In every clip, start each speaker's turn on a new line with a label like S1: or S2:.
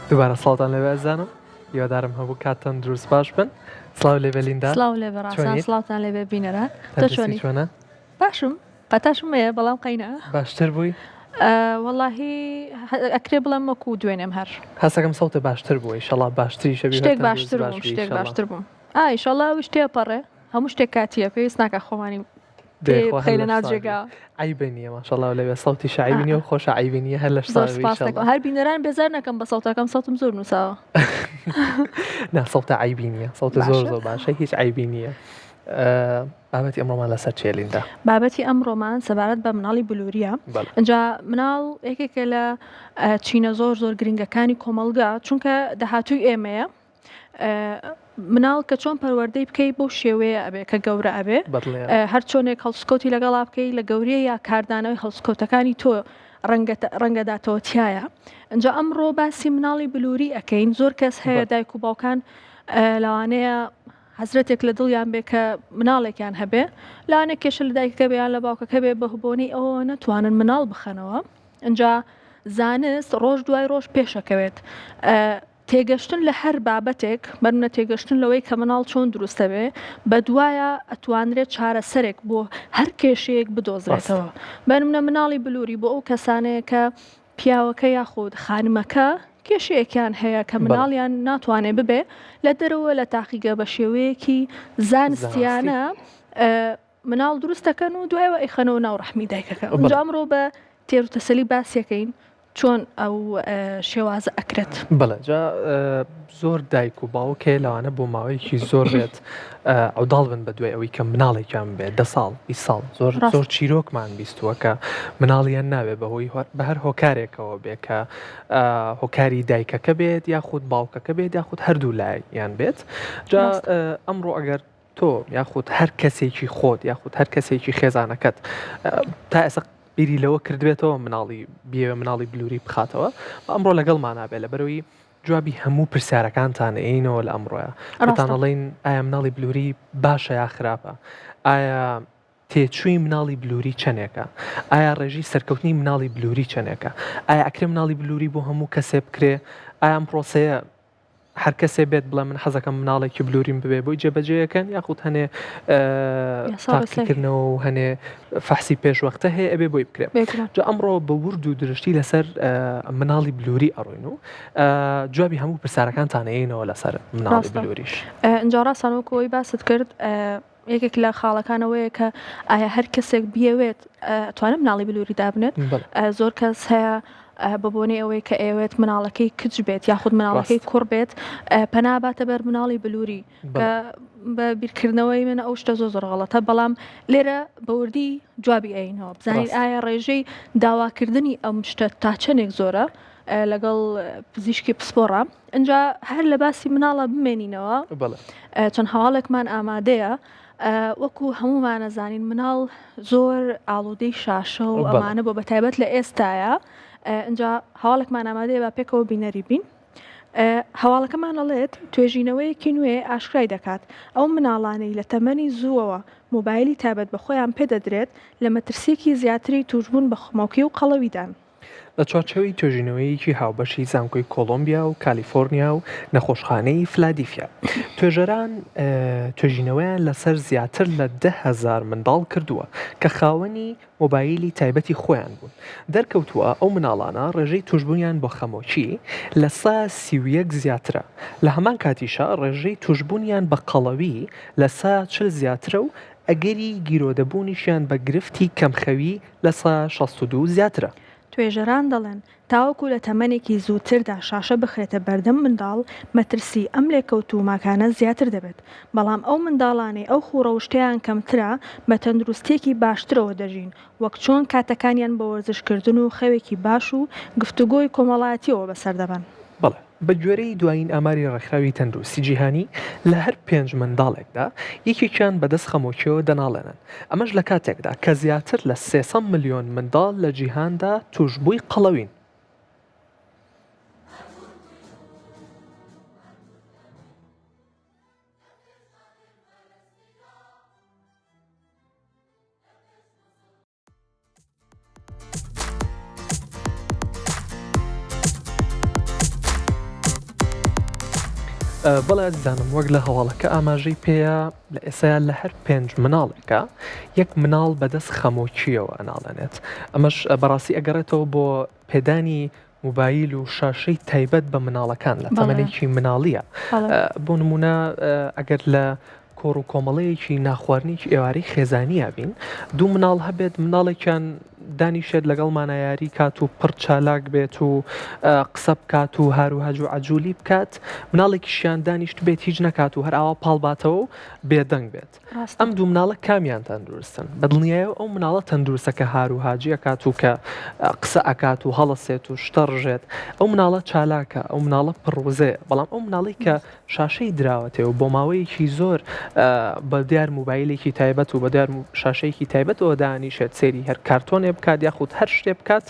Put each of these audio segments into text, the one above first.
S1: دووبارە سڵاوتان لێبێ ئەزانم هیوادارم هەموو کاتتان دروست باش بن سڵاو لێبێ لیندا
S2: سڵاو لێبێ ڕاسان
S1: چۆنیت؟
S2: سڵاوتان لێبێ بینەران تۆ
S1: تەندروستی
S2: چۆنی
S1: چۆنە
S2: باشم پەتاشم هەیە بەڵام قەینا
S1: باشتر بووی
S2: ئە، وەڵاهی هە- ئەکرێ بڵێم وەکو دوێنێم هەر
S1: هەستەکەم سەوتە باشتر بووە ئیشەڵا باشتریشە بی هەر
S2: شتێک
S1: تەندروست
S2: باشتر
S1: باش
S2: بووم
S1: بی
S2: شتێک
S1: ئیشەڵا
S2: باشتر بووم ئا ئیشەڵا ئەویش تێپەڕێ هەموو شتێک کاتییە پێویست ناکا خۆمانی
S1: دەی
S2: پێ
S1: خوا هەر
S2: بخەینە
S1: لەش
S2: ناو
S1: ساغ بی
S2: جێگاوە.
S1: عەیبە نییە ماشەڵا لەوێ سەوتیشە عەیبی نییە و خۆشە عەیبی نییە هەر لەش
S2: زۆر
S1: ساغ بی
S2: سپاست
S1: ئیشەڵا
S2: دەکەم هەر بینەران بێزار نەکەم بە سەوتەکەم سەوتم زۆر نووساوە.
S1: نا سەوتە عەیبی نییە سەوتە زۆر
S2: باشە
S1: زۆر باشە هیچ عەیبی نییە بابەتی ئەمڕۆمان لەسەر چییە لیندا؟
S2: بابەتی ئەمڕۆمان سەبارەت بە مناڵی بلوریە
S1: بەڵێ.
S2: ئینجا مناڵ یەکێکە لە چینە زۆر زۆر گرنگەکانی کۆمەڵگا چونکە داهاتووی ئێمەیە مناڵ کە چۆن پەروەردەی بکەی بەو شێوەیە ئەبێ کە گەورە ئەبێ هەر چۆنێک هەڵسکەوتی لەگەڵا بکەی لە گەورەیە یا کاردانەوەی هەڵسکەوتەکانی تۆ ڕەنگەداتەوە تایە ئەجا ئەمڕۆ باسی مناڵی بلووری ئەەکەین زۆر کەس هەیە دایک و باوکان لەوانەیە حەزرەتێک لە دڵیان بێ کە مناڵێکیان هەبێ لەوانەیە کێشە لە دایکەکە بێ یان لە باوکەکە بێ بە بۆنەی ئەوەوە نەتوانن مناڵ بخەنەوە ئینجا زانست ڕۆژ دوای ڕۆژ پێشەکەوێت تێگەشتن لە هەر بابەتێک بەرنە تێگەشتن لەوەی کە مناڵ چۆن دروستە بێ بە دوایە ئەتوانرێت چارەسەرێک بۆ هەر کێشەیەک بدۆزرێتەوە بەرمنە مناڵی بلوری بۆ ئەو کەسانەیە کە پیاوەکە یاخود خانمەکە کێشەیەکیان هەیە کە مناڵیان ناتوانێ ببێ لە دەرەوە لە تاقیگە بە شێوەیەکی زانستیانە مناڵ دروست دەکەن و دوایەوە ئەیخەنەوە ناو ڕەحمی دایکەکە ئەمجا ئەمڕۆ بە تێر و تەسەلی باسیەکەین چۆن ئەو شێوازە ئەکرێت.
S1: بەڵێ جا زۆر دایک و باوک هەیە لەوانە بۆ ماوەیەکی زۆر بێت عەوداڵ بن بە دوای ئەوەی کە مناڵێکیان بێت دە ساڵ 20 ساڵ زۆر زۆر چیرۆکمان بیستووە کە مناڵیان ناوێ بەهۆی بە هەر هۆکارێکەوە بێ کە هۆکاری دایکەکە بێت یاخود باوکەکە بێت یاخود هەردوو لایان بێت جا ئەمڕۆ ئەگەر تۆ یاخود هەر کەسێکی خۆت یاخود هەر کەسێکی خێزانەکەت تا ئێستا بیری لەوە کردبێتەوە مناڵی بیەوێ مناڵی بلوری بخاتەوە ئەمڕۆ لەگەڵمانا بێ لەبەرەوەی جوابی هەموو پرسیارەکانتان ئەینەوە لە ئەمڕۆیە پێتان ئەڵێین ئایا مناڵی بلوری باشە یا خراپە ئایا تێچووی مناڵی بلوری چەندێکە ئایا ڕێژەی سەرکەوتنی مناڵی بلوری چەندێکە ئایا ئەکرێ مناڵی بلوری بۆ هەموو کەسێ بکرێ ئایا ئەم پرۆسەیە هەر کەسێ بێت بڵێ من حەزەکەم مناڵێکی بلوریم ببێ بۆی جێبەجێیەکەن یاخود هەنێ تاقیکردنەوە و هەنێ فەحسی پێشوەختە هەیە ئەبێ بۆی بکرێ جا ئەمڕۆ بە ورد و درشتی لەسەر مناڵی بلوری ئەڕۆین و جوابی هەموو پرسیارەکانتان ئەیەینەوە لەسەر مناڵی بلوریش.
S2: ئینجا ڕاستان وەکو ئەوەی باست کرد یەکێک لە خاڵەکان ئەوەیە کە ئایا هەر کەسێک بیەوێت ئەتوانێت مناڵی بلوری دابنێت زۆر کەس هەیە بە بۆنەی ئەوەی کە ئەیەوێت مناڵەکەی کچ بێت یاخود مناڵەکەی کوڕ بێت پەنا باتە بەر مناڵی بلوری بە بیرکردنەوەی من ئەو شتە زۆر زۆر غەڵەتە بەڵام لێرە بەوردی جوابی ئەینەوە بزانین ئایا ڕێژەی داواکردنی ئەم شتە تا چەندێک زۆرە لەگەڵ پزیشکی پسپۆڕە ئینجا هەر لە باسی مناڵە بمێنینەوە چەند هەواڵێکمان ئامادەیە وەکو هەمومانەزانین مناڵ زۆر ئاڵودەی شاشە و ئەمانە بۆ بەتایبەت لە ئێستاە ئینجا هەواڵێکمان ئامادەیە با پێکەوە بینەری بین. هەواڵەکەمان ئەڵێت توێژینەوەیەکی نوێ ئاشکرای دەکات ئەو مناڵانەی لە تەمەنی زووەوە مۆبایلی تایبەت بە خۆیان پێدەدرێت لە مەترسییەکی زیاتری تووشبوون بە خمۆکی و قەڵەویدان.
S1: لە چوارچێوەی توێژینەوەیەکی هاوبەشی زانکۆی کۆڵۆمبیا و کالیفۆرنیا و نەخۆشخانەی فلادیفیا، توێژەران توێژینەوەیان لەسەر زیاتر لە 10,000 منداڵ کردووە کە خاوەنی مۆبایلی تایبەتی خۆیان بوون، دەرکەوتووە ئەو مناڵانە ڕێژەی تووشبوونیان بە خەمۆکی لە سا 31 زیاترە، لە هەمان کاتیشا ڕێژەی تووشبوونیان بە قەڵەوی لە سا 40 زیاترە و ئەگەری گیرۆدەبوونیشیان بە گرفتی کەمخەوی لە 62% زیاترە.
S2: توێژەران دەڵێن، تاوەکو لە تەمەنێکی زووتردا شاشە بخرێتە بەردەم منداڵ، مەترسی ئەم لێکەوت و ماکانە زیاتر دەبێت، بەڵام ئەو منداڵانەی ئەو خووڕەوشتەیان کەمترە، بە تەندروستییەکی باشترەوە دەژین، وەک چۆن کاتەکانیان بە وەرزشکردن و خەوێکی باش و گفتوگۆی کۆمەڵایەتییەوە بەسەر دەبەن.
S1: بەڵێ، بە گوێرەی دوایین ئاماری ڕێکخراوی تەندروستی جیهانی، لە هەر پێنج منداڵێکدا یەکێکیان بەدەست خەمۆکییەوە دەناڵێنن، ئەمەش لە کاتێکدا کە زیاتر لە 300 ملیۆن منداڵ لە جیهاندا تووشبووی قەڵەوین. بەڵێ ئازیزانم وەک لە هەواڵەکە ئاماژەی پێیە لە ئێستا لە هەر پێنج مناڵێکە یەک مناڵ بەدەست خەمۆکیەوە ئەناڵێنێت ئەمەش بەڕاستی ئەگەڕێتەوە بۆ پێدانی موبایل و شاشەی تایبەت بە مناڵەکان لە تەمەنێکی مناڵیە بۆ نمونە ئەگەر لە کۆڕ و کۆمەڵەیەکی ناخواردنێکی ئێوارەی خێزانیا بین دوو مناڵ هەبێت مناڵێکیان دانیشێت لەگەڵمانا یاری کات و پڕ چالاک بێت و قسە بکات و هاروهاج و عجولی بکات مناڵێکیشیان دانیشت بێت هیچ نەکات و هەر ئاوا پاڵ باتەوە و بێدەنگ بێت ئەم دوو مناڵە کامیان تەندروستن؟ بە دڵنیایەوە ئەو مناڵە تەندروستە کە هاروهاجی ئەکات و کە قسە ئەکات و هەڵەسێت و شتە ڕژێت ئەو مناڵە چالاکە ئەو مناڵە پڕ وزەیە بەڵام ئەو مناڵی کە شاشەی دراوەتێ و بۆ ماوەیەکی زۆر بە دیار موبایلێکی تایبەت و بە دیار شاشەیەکی تایبەتەوە دانیشێت سەیری هەر کارتۆنێ بکات یاخود هەر شتێ بکات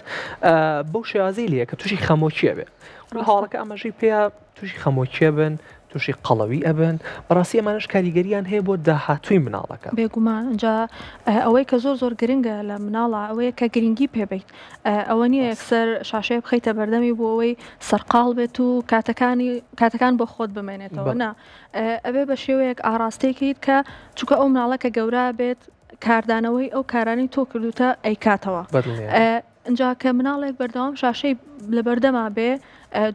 S1: بەو شێوازەی لێیە کە تووشی خەمۆکیە بێ هەواڵەکە ئاماژەی پێیە تووشی خەمۆکیە بن تووشی قەڵەوی ئەبن بەڕاستی ئەمانەش کاریگەریان هەیە بۆ داهاتووی مناڵەکە.
S2: بێگومان جا ئەوەی کە زۆر زۆر گرنگە لە مناڵا ئەوەیە کە گرنگی پێ بەیت ئەوە نییە یەکسەر شاشەیە بخەیتە بەردەمی بۆ ئەوەی سەرقاڵ بێت و کاتەکانی کاتەکان بۆ خۆت بمێنێتەوە نا ئەبێ بە شێوەیەک ئاراستەی کەیت کە چونکە ئەو مناڵە کە گەورە بێت کاردانەوەی ئەو کارانەی تۆ کردوتە ئەیکاتەوە ئینجا کە مناڵێک بەردەوام شاشەی لەبەردەما بێ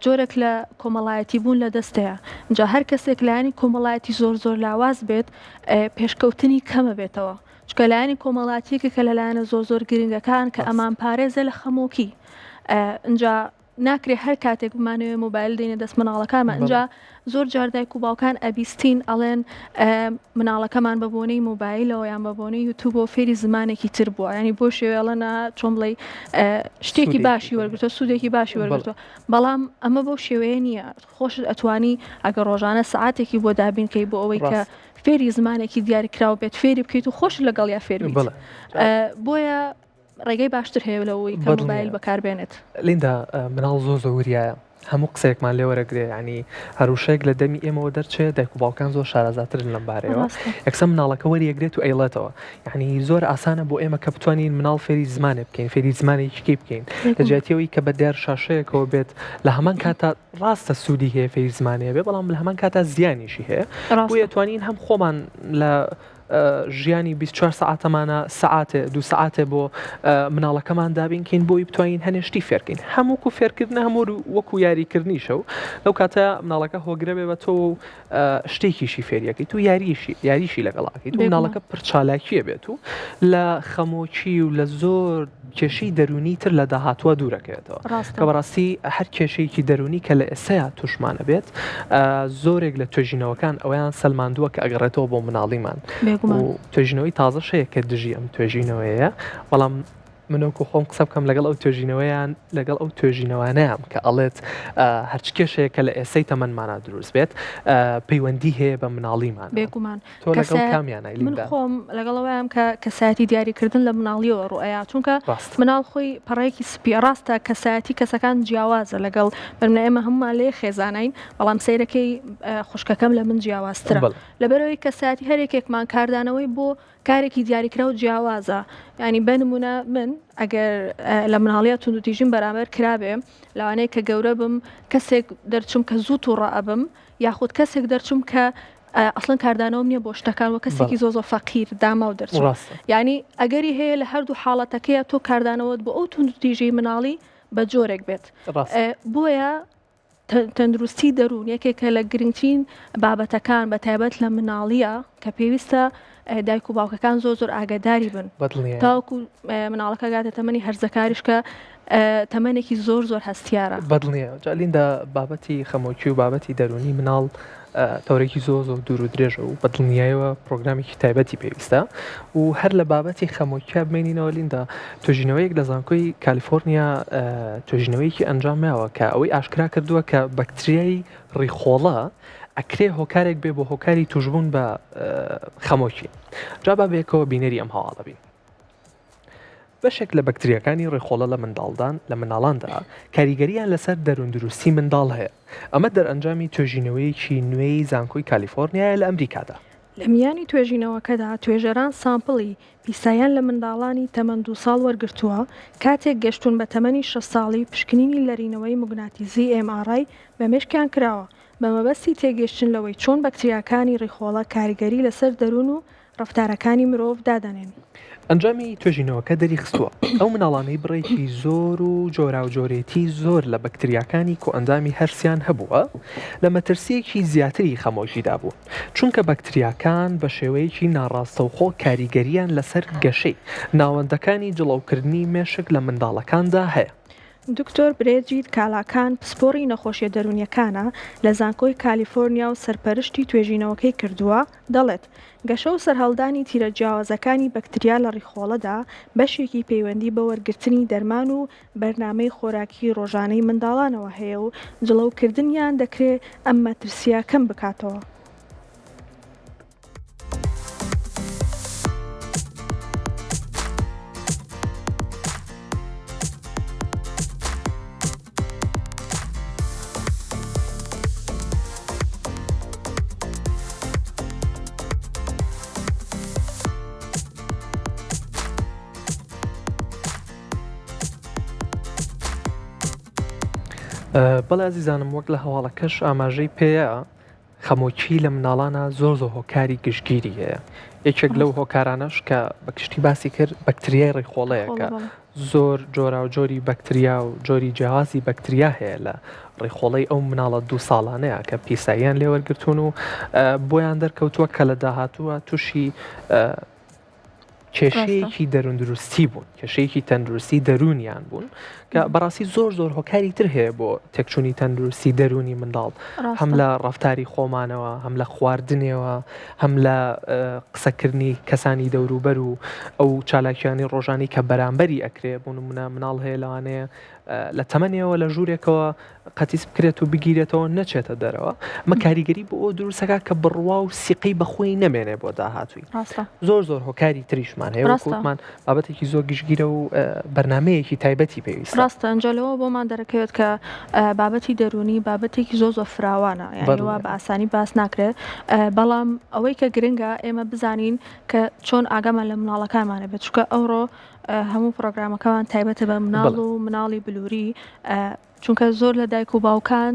S2: جۆرێک لە کۆمەڵایەتی بوون لە دەستەیە جا هەر کەسێک لایەنی کۆمەڵایەتی زۆر زۆر لاواز بێت پێشکەوتنی کەمە بێتەوە چکە لایەنی کۆمەڵاتیەکە کە لە لایەنە زۆر زۆر گرنگەکان کە ئەمان پارێزە لە خەمۆکی ئینجا ناکرێ هەر کاتێک بمانەوێ مۆبایل دەینە دەست مناڵەکانمان ئینجا زۆر جار دایک و باوکان ئەبیستین ئەڵێن مناڵەکەمان بە بۆنەی مۆبایلەوە یان بە بۆنەی یوتوبەوە فێری زمانێکی تر بووە ینی بۆ شێوێڵەنا چۆن بڵێ شتێکی باشی وەرگتووە سوودێکی باشی وەرگتووە بەڵام ئەمە بەو شێوەیە نییە خۆشت ئەتوانی ئەگەر ڕۆژانە سعاتێکی بۆ دابینکەی بۆ ئەوەی کە فێری زمانێکی دیاریکراو بێت فێری بکەیت و خۆش لەگەڵیا فێر بۆیە ڕێگەی باشتر هەیە لەوەی کە مۆبایل بەکاربێنێت.
S1: لیندا مناڵ زۆر زۆر وریایە هەموو قسەیەکمان لێ وەرەگرێ یانی هەر وشەیەک لە دەمی ئێمەوە دەرچێ دایک و باوکان زۆر شارەزاترن لەم بارەیەوە یەکسەر مناڵەکە وەریەگرێت و ئەیڵێتەوە یعنی زۆر ئاسانە بۆ ئێمە کە بتوانین مناڵ فێری زمانێ بکەین فێری زمانێکی کەی بکەین لە جیاتیەوەی کە بە دیار شاشەیەکەوە بێت لە هەمان کاتا ڕاستە سوودی هەیە فێری زمانێ بێ بەڵام لە هەمان کاتا زیانیشی هەیە بۆیە توانین هەم خۆمان لە ژیانی 24 سەعاتەمانە سەعاتێ دوو سەعاتێ بۆ مناڵەکەمان دابین کەین بۆی بتوانین هەنێ شتی فێرکەین هەمووکو فێرکردنە هەموو وەکو یاریکردنیشە و لەو کاتە مناڵەکە هۆگرە بێ بە تۆ و شتێکیشی فێریەکەیت و یاریشی یاریشی لەگەڵاکەیت و مناڵەکە پرچالاکیە بێت و لە خەمۆکی و لە زۆر کێشەی دەروونی تر لە داهاتووە دوورەکەوێتەوە کە بەڕاستی هەر کێشەیەکی دەروونی کە لە ئێسەیا توشمانە بێت زۆرێک لە توێژینەوەکان ئەوەیان سەلماندووە کە ئەگەڕێتەوە بۆ مناڵیمان و توێژینەوەی تازەش هەیە کە دژی ئەم توێژینەوەیە بەڵام من وەکو خۆم قسە بکەم لەگەڵ ئەو توێژینەوەیان لەگەڵ ئەو توێژینەوانەیان کە ئەڵێت هەرچ کێشەیە کە لە ئێسەی تەمەنمانە دروست بێت پەیوەندی هەیە بە مناڵیمان
S2: بێگومان
S1: تۆ لەگەڵ کامیانای
S2: من
S1: لیندا؟
S2: خۆم لەگەڵ ئەوەیام کە کەسایەتی دیاریکردن لە مناڵیەوە ڕوئەیا چونکە
S1: ڕاستە.
S2: مناڵ خۆی پەڕەیەکی سپیە ڕاستە کەسایەتی کەسەکان جیاوازە لەگەڵ بەرمنە ئێمە هەمومان لە یەک خێزانین بەڵام سەیرەکەی خوشکەکەم لە من جیاوازترە
S1: بەڵێ.
S2: لەبەرئەوەی کەسایەتی هەرێکێکمان کاردانەوەی بۆ کارێکی دیاریکراو جیاوازە یانی بە نمونە من ئەگەر لە مناڵیە توندوتیژیم بەرامبەر کرابێ لەوانەیە کە گەورە بم کەسێک دەرچم کە زوو توڕە ئەبم یاخود کەسێک دەرچم کە ئەسڵەن کاردانەوەم نییە بۆ شتەکان وە کەسێکی زۆ زۆ فەقیر داماو دەرچم یعنی ئەگەری هەیە لە هەردوو حاڵەتەکەیە تۆ کاردانەوەت بۆ ئەو توندوتیژی مناڵی بە جۆرێک بێت بۆیە تەندروستی دەروون یەکێکە لە گرنگترین بابەتەکان بە تایبەت لە مناڵیە کە پێویستە دایک و باوکەکان زۆر زۆر ئاگاداری بن تاوەکو مناڵەکە گاتە تەمەنی هەرزەکاریش کە تەمەنێکی زۆر زۆر هەستیارە.
S1: بەدڵنیایە جا لیندا بابەتی خەمۆکی و بابەتی دەروونی مناڵ تەوەرێکی زۆر زۆر دوور و درێژە و بەدڵنیایەوە پرۆگرامێکی تایبەتی پێویستە و هەر لە بابەتی خەمۆکیا بمێنینەوە لیندا توێژینەوەیەک لە زانکۆی کالیفۆرنیا توێژینەوەیەکی ئەنجاماوە کە ئەوەی ئاشکرا کردووە کە بەکتریای ڕیخۆڵە ئەکرێ هۆکارێک بێ بۆ هۆکاری توشبوون بە خەمۆکی جا با بەیەکەوە بینەری ئەم هەواڵە بین. بەشێک لە بەکتریاکانی ڕیخۆڵە لە منداڵدان لە منداڵاندا کاریگەرییان لەسەر دەرووندروستی منداڵ هەیە، ئەمە دەرئەنجامی توێژینەوەیەکی نوێی زانکۆی کالیفۆرنیایە لە ئەمریکادا.
S2: لە میانی توێژینەوەکەدا توێژەران سامپڵی پیساییان لە منداڵانی تەمەن دوو ساڵ وەرگرتووە، کاتێک گەشتوون بە تەمەنی شەش ساڵی پشکنینی لەرینەوەی موگناتیزی MRI بە مێشکیان کراوە. بە مەبەستی تێگەیشتن لەوەی چۆن بەکتریاکانی ڕیخۆڵە کاریگەری لەسەر دەروون و ڕەفتارەکانی مرۆڤ دادەنێن.
S1: ئەنجامی توێژینەوەکە دەریخستووە، ئەو مناڵانەی بڕێکی زۆر و جۆراوجۆرێتی زۆر لە بەکتریاکانی کۆئەندامی هەرسیان هەبووە، لە مەترسییەکی زیاتری خەمۆکیدا بوون، چونکە بەکتریاکان بە شێوەیەکی ناڕاستەوخۆ کاریگەرییان لەسەر گەشەی ناوەندەکانی جڵەوکردنی مێشک لە منداڵەکاندا هەیە.
S2: دکتۆر برێجیت کالاکان پسپۆڕی نەخۆشیە دەروونیەکانە لە زانکۆی کالیفۆرنیا و سەرپەرشتی توێژینەوەکەی کردووە، دەڵێت، گەشە و سەرهەڵدانی تیرە جیاوازەکانی بەکتریا لە ڕیخۆڵەدا بەشێکی پەیوەندی بە وەرگرتنی دەرمان و بەرنامەی خۆراکی ڕۆژانەی منداڵانەوە هەیە و جڵەوکردنیان دەکرێ ئەم مەترسییە کەم بکاتەوە.
S1: بەڵێ ئازیزانم وەک لە هەواڵەکەش ئاماژەی پێیە خەمۆکی لە مناڵانا زۆر زۆر هۆکاری گشتگیری هەیە یەکێک لەو هۆکارانەش کە بە گشتی باسی کرد بەکتریای ڕیخۆڵەیە کە زۆر جۆراوجۆری بەکتریا و جۆری جیاوازی بەکتریا هەیە لە ڕیخۆڵەی ئەو مناڵە دوو ساڵانەیە کە پیساییان لێوەرگتون و بۆیان دەرکەوتووە کە لە داهاتووە تووشی کێشەیەکی دەروندروستی بوون کێشەیەکی تەندروستی دەروونیان بوون کە بەڕاستی زۆر زۆر هۆکاری تر هەیە بۆ تێکچوونی تەندروستی دەروونی منداڵ هەم لە ڕفتاری خۆمانەوە هەم لە خواردنەوە هەم لە قسەکردنی کەسانی دەوروبەر و ئەو چالاکیانی ڕۆژانی کە بەرامبەری ئەکرێ بۆ نمونە مناڵ هەیە لەوانەیە لە تەمەنیەوە لە ژوورێکەوە قەتیس بکرێت و بگیرێتەوە نەچێتە دەرەوە ئەمە کاریگەری بۆ ئەو دروستەکە کە بڕوا و سیقەی بەخۆی نەمێنێ بۆ داهاتووی زۆر زۆر هۆکاری تریشمان هەیە وەکوتمان بابەتێکی زۆر گشتگیرە و بەرنمەیەکی تایبەتی پێویست
S2: ڕاستە ئەنجا لەوە بۆمان دەرەکەوێت کە بابەتی دەرونی بابەتێکی زۆر زۆر فراوانە یانیوا بە ئاسانی باس ناکرێت بەڵام ئەوەی کە گرنگە ئێمە بزانین کە چۆن ئاگامان لە مناڵەکانمانە بێت چونکە ئەوڕۆ هەموو پرۆگرامەکەمان تایبەتە بە مناڵ و مناڵی بلوری چونکە زۆر لە دایک و باوکان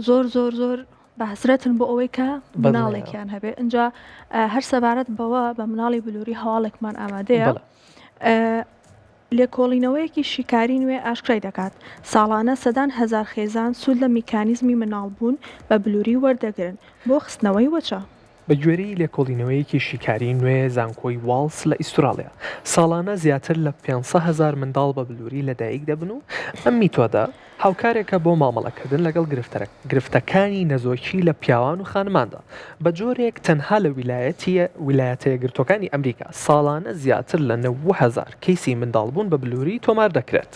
S2: زۆر زۆر زۆر بە حەسرەتن بۆ ئەوەی کە مناڵێکیان هەبێ ئینجا هەر سەبارەت بەوە بە مناڵی بلوری هەواڵێکمان ئامادەیە. لێکۆڵینەوەیەکی شیکاری نوێ ئاشکرای دەکات، ساڵانە سەدان هەزار خێزان سوود لە میکانیزمی مناڵبوون بە بلوری وەردەگرن بۆ خستنەوەی وەچە.
S1: بە گوێرەی لێکۆڵینەوەیەکی شیکاری نوێ زانکۆی واڵس لە ئیستوراڵیا، ساڵانە زیاتر لە 500 هەزار منداڵ بە بلوری لەدایک دەبن و ئەم میتۆدە هاوکارێکە بۆ مامەڵەکردن لەگەڵ گرفتەکانی نەزۆکی لە پیاوان و خانماندا، بە جۆرێک تەنها لە ویلایەتە یەکگرتووەکانی ئەمریکا ساڵانە زیاتر لە 90 هەزار کەیسی منداڵبوون بە بلوری تۆمار دەکرێت.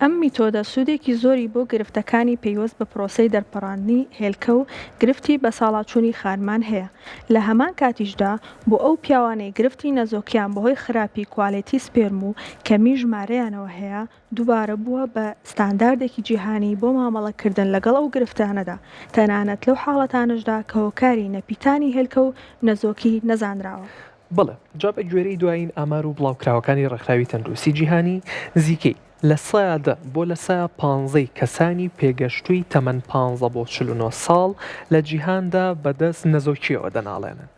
S2: ئەم میتۆدە سوودێکی زۆری بۆ گرفتەکانی پەیوەست بە پرۆسەی دەرپەڕاندنی هێلکە و گرفتی بەساڵاچوونی خانمان هەیە، لە هەمان کاتیشدا بۆ ئەو پیاوانەی گرفتی نەزۆکیان بەهۆی خراپی کوالێتی سپێرم و کەمی ژمارەیانەوە هەیە، دووبارە بووە بە ستانداردێکی جیهانی بۆ مامەڵەکردن لەگەڵ ئەو گرفتانەدا، تەنانەت لەو حاڵەتانەشدا کە هۆکاری نەپیتانی هێلکە و نەزۆکی نەزانراوە.
S1: بەڵێ، جا بە گوێرەی دوایین ئامار و بڵاوکراوەکانی ڕێکخراوی تەندروستی جیهانی، نزیکەی 10% بۆ 15% ی کەسانی پێگەشتووی تەمەن 15 بۆ 49 ساڵ لە جیهاندا بەدەست نەزۆکییەوە دەناڵێنن.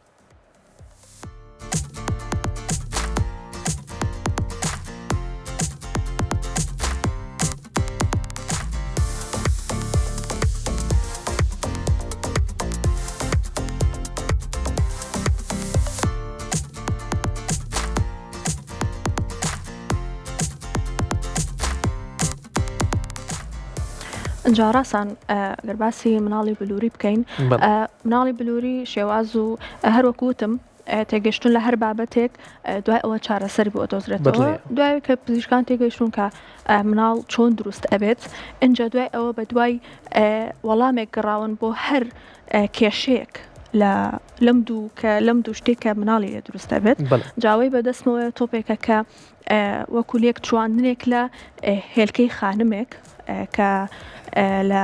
S2: ئینجا ڕاسان گەر باسی مناڵی بلوری بکەین مناڵی بلوری شێواز و هەروەکو وتم تێگەشتن لە هەر بابەتێک دوای ئەوە چارەسەری بۆ دۆزرێتەوە دوای کە پزیشکان تێگەیشتون کە مناڵ چۆن دروست ئەبێت ئینجا دوای ئەوە بە دوای وەڵامێک گەڕاون بۆ هەر کێشەیەک لە لەم دوو کە لەم دوو شتێک کە مناڵی لێ دروست دەبێت جاوەی بەدەستمەوەی تۆپێکە کە وەکو لێک چواندنێک لە هێلکەی خانمێک کە لە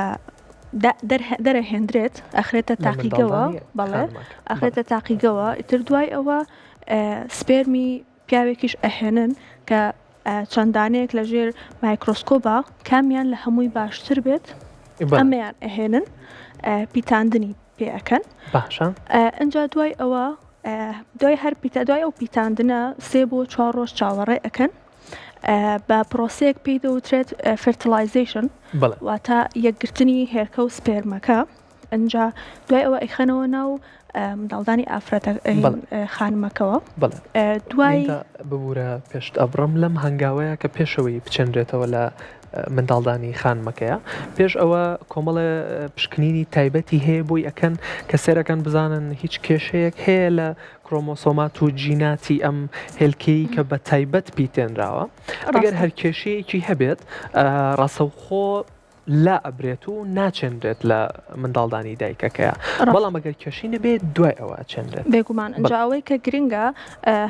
S2: دەرەهێندرێت ئەخرێتە تاقیگەوە بەڵێ ئەخرێتە تاقیگەوە ئیتر دوای ئەوە سپێرمی پیاوێکیش ئەهێنن کە چەند دانەیەک لە ژێر مایکرۆسکۆبا کامیان لە هەمووی باشتر بێت. ئەمەیان ئەهێنن پیتاندنی پێ ئەکەن
S1: باشە
S2: ئەجا دوای ئەوە دوای هەر پیتە دوای ئەو پیتاندنە سێ بۆ چوار ڕۆژ چاوەڕێ ئەکەن بە پرۆسەیەک پێی دەوترێت fertilization واتە یەکگرتنی هێلکە و سپێرمەکە ئەجا دوای ئەوە ئەیخەنەوە ناو منداڵدانی ئافرەتە خانمەکەوە
S1: دوای ببوورە پێشت ئەبڕم لەم هەنگاوەیە کە پێشەوەی بچێنرێتەوە لە منداڵدانی خانمەکەیە پێش ئەوە کۆمەڵێ پشکنینی تایبەتی هەیە بۆی ئەکەن کە سێرەکەن بزانن هیچ کێشەیەک هەیە لە کرۆمۆسۆمات و جیناتی ئەم هێلکەی کە بە تایبەت پیتێنراوە ئەگەر هەر کێشەیەکی هەبێت ڕاستەوخۆ لا ئەبرێت و ناچێنرێت لە منداڵدانی دایکەکەیا بەڵام ئەگەر کێشەی نەبێت دوای ئەوە ئەچێنرێت.
S2: بێگومان ئینجا ئەوەی کە گرنگە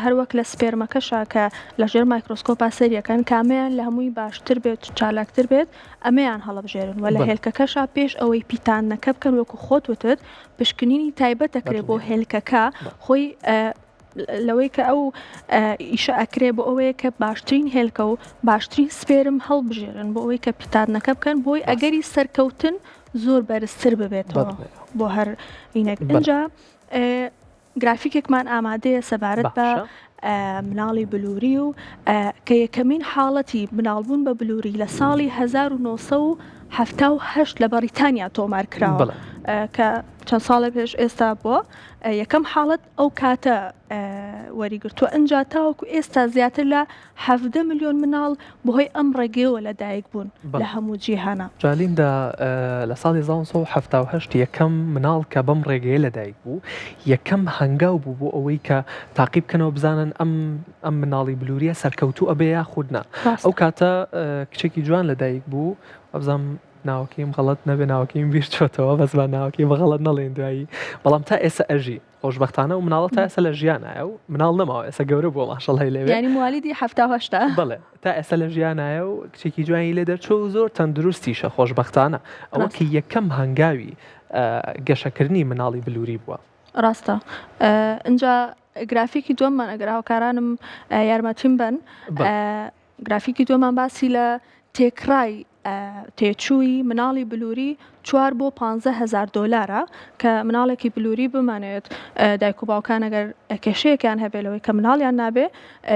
S2: هەروەک لە سپێرمەکەشا کە لە ژێر مایکرۆسکۆپا سەیری ئەکەن کامەیان لە هەمووی باشتر بێت چالاکتر بێت ئەمەیان هەڵەبژێرن وە لە هێلکەکەشا پێش ئەوەی پیتاندنەکە بکەن وەکو خۆت وتت پشکنینی تایبەت دەکرێت بۆ هێلکەکە خۆی لەوەی کە ئەو ئیشە ئەکرێ بۆ ئەوەیە کە باشترین هێلکە و باشترین سپێرم هەڵبژێرن بۆ ئەوەی کە پیتاندنەکە بکەن بۆی ئەگەری سەرکەوتن زۆر بەرزتر ببێتەوە بۆ هەر ئینێک ئینجا گرافیکێکمان ئامادەیە سەبارەت بە مناڵی بلوری و کە یەکەمین حاڵەتی مناڵبوون بە بلوری لە ساڵی 1970 لە بەڕیتانیا تۆمار کراوە کە چەند ساڵێ پێش ئێستا بووە یەکەم حاڵەت ئەو کاتە وەریگرتووە ئنجا تاوەکو ئێستا زیاتر لە 17 ملیۆن مناڵ بەهۆی ئەم ڕێگەیەوە لەدایک بوون لە هەموو جیهانا.
S1: جا لیندا لە ساڵی 1978 یەکەم مناڵ کە بەم ڕێگەیە لەدایک بوو یەکەم هەنگاو بوو بۆ ئەوەی کە تاقی بکەنەوە بزانن ئەم ئەم مناڵی بلوریە سەرکەوتوو ئەبێ یاخود نا ئەو کاتە کچێکی جوان لەدایک بوو وابزانم ناوەکەیم غەڵەت نەبێ ناوەکەیم بیر چۆتەوە بەس با ناوەکەی بە غەڵەت نەڵێین دوایی بەڵام تا ئێستا ئەژی خۆشبەختانە و مناڵە تا ئێستا لە ژیانایە و مناڵ نەماوە ئێستا گەورە بووە ماشەڵای لێ
S2: یانی موالیدی 78
S1: بەڵێ تا ئێستا لە ژیانایە و کچێکی جوانی لێ دەرچوو و زۆر تەندروستیشە خۆشبەختانە ئەوە کە یەکەم هەنگاوی گەشەکردنی مناڵی بلوری بووە.
S2: ڕاستە ئینجا گرافیکی دووەممان ئەگەر هاوکارانم یارمەتیم بەن گرافیکی دووەمان باسی لە تێکڕای تێچووی مناڵی بلوری چوار بۆ پانزە هەزار دۆلارە کە مناڵێکی بلوری بمانەوێت دایک و باوکان ئەگەر کێشەیەکیان هەبێت لەوەی کە مناڵیان نابێ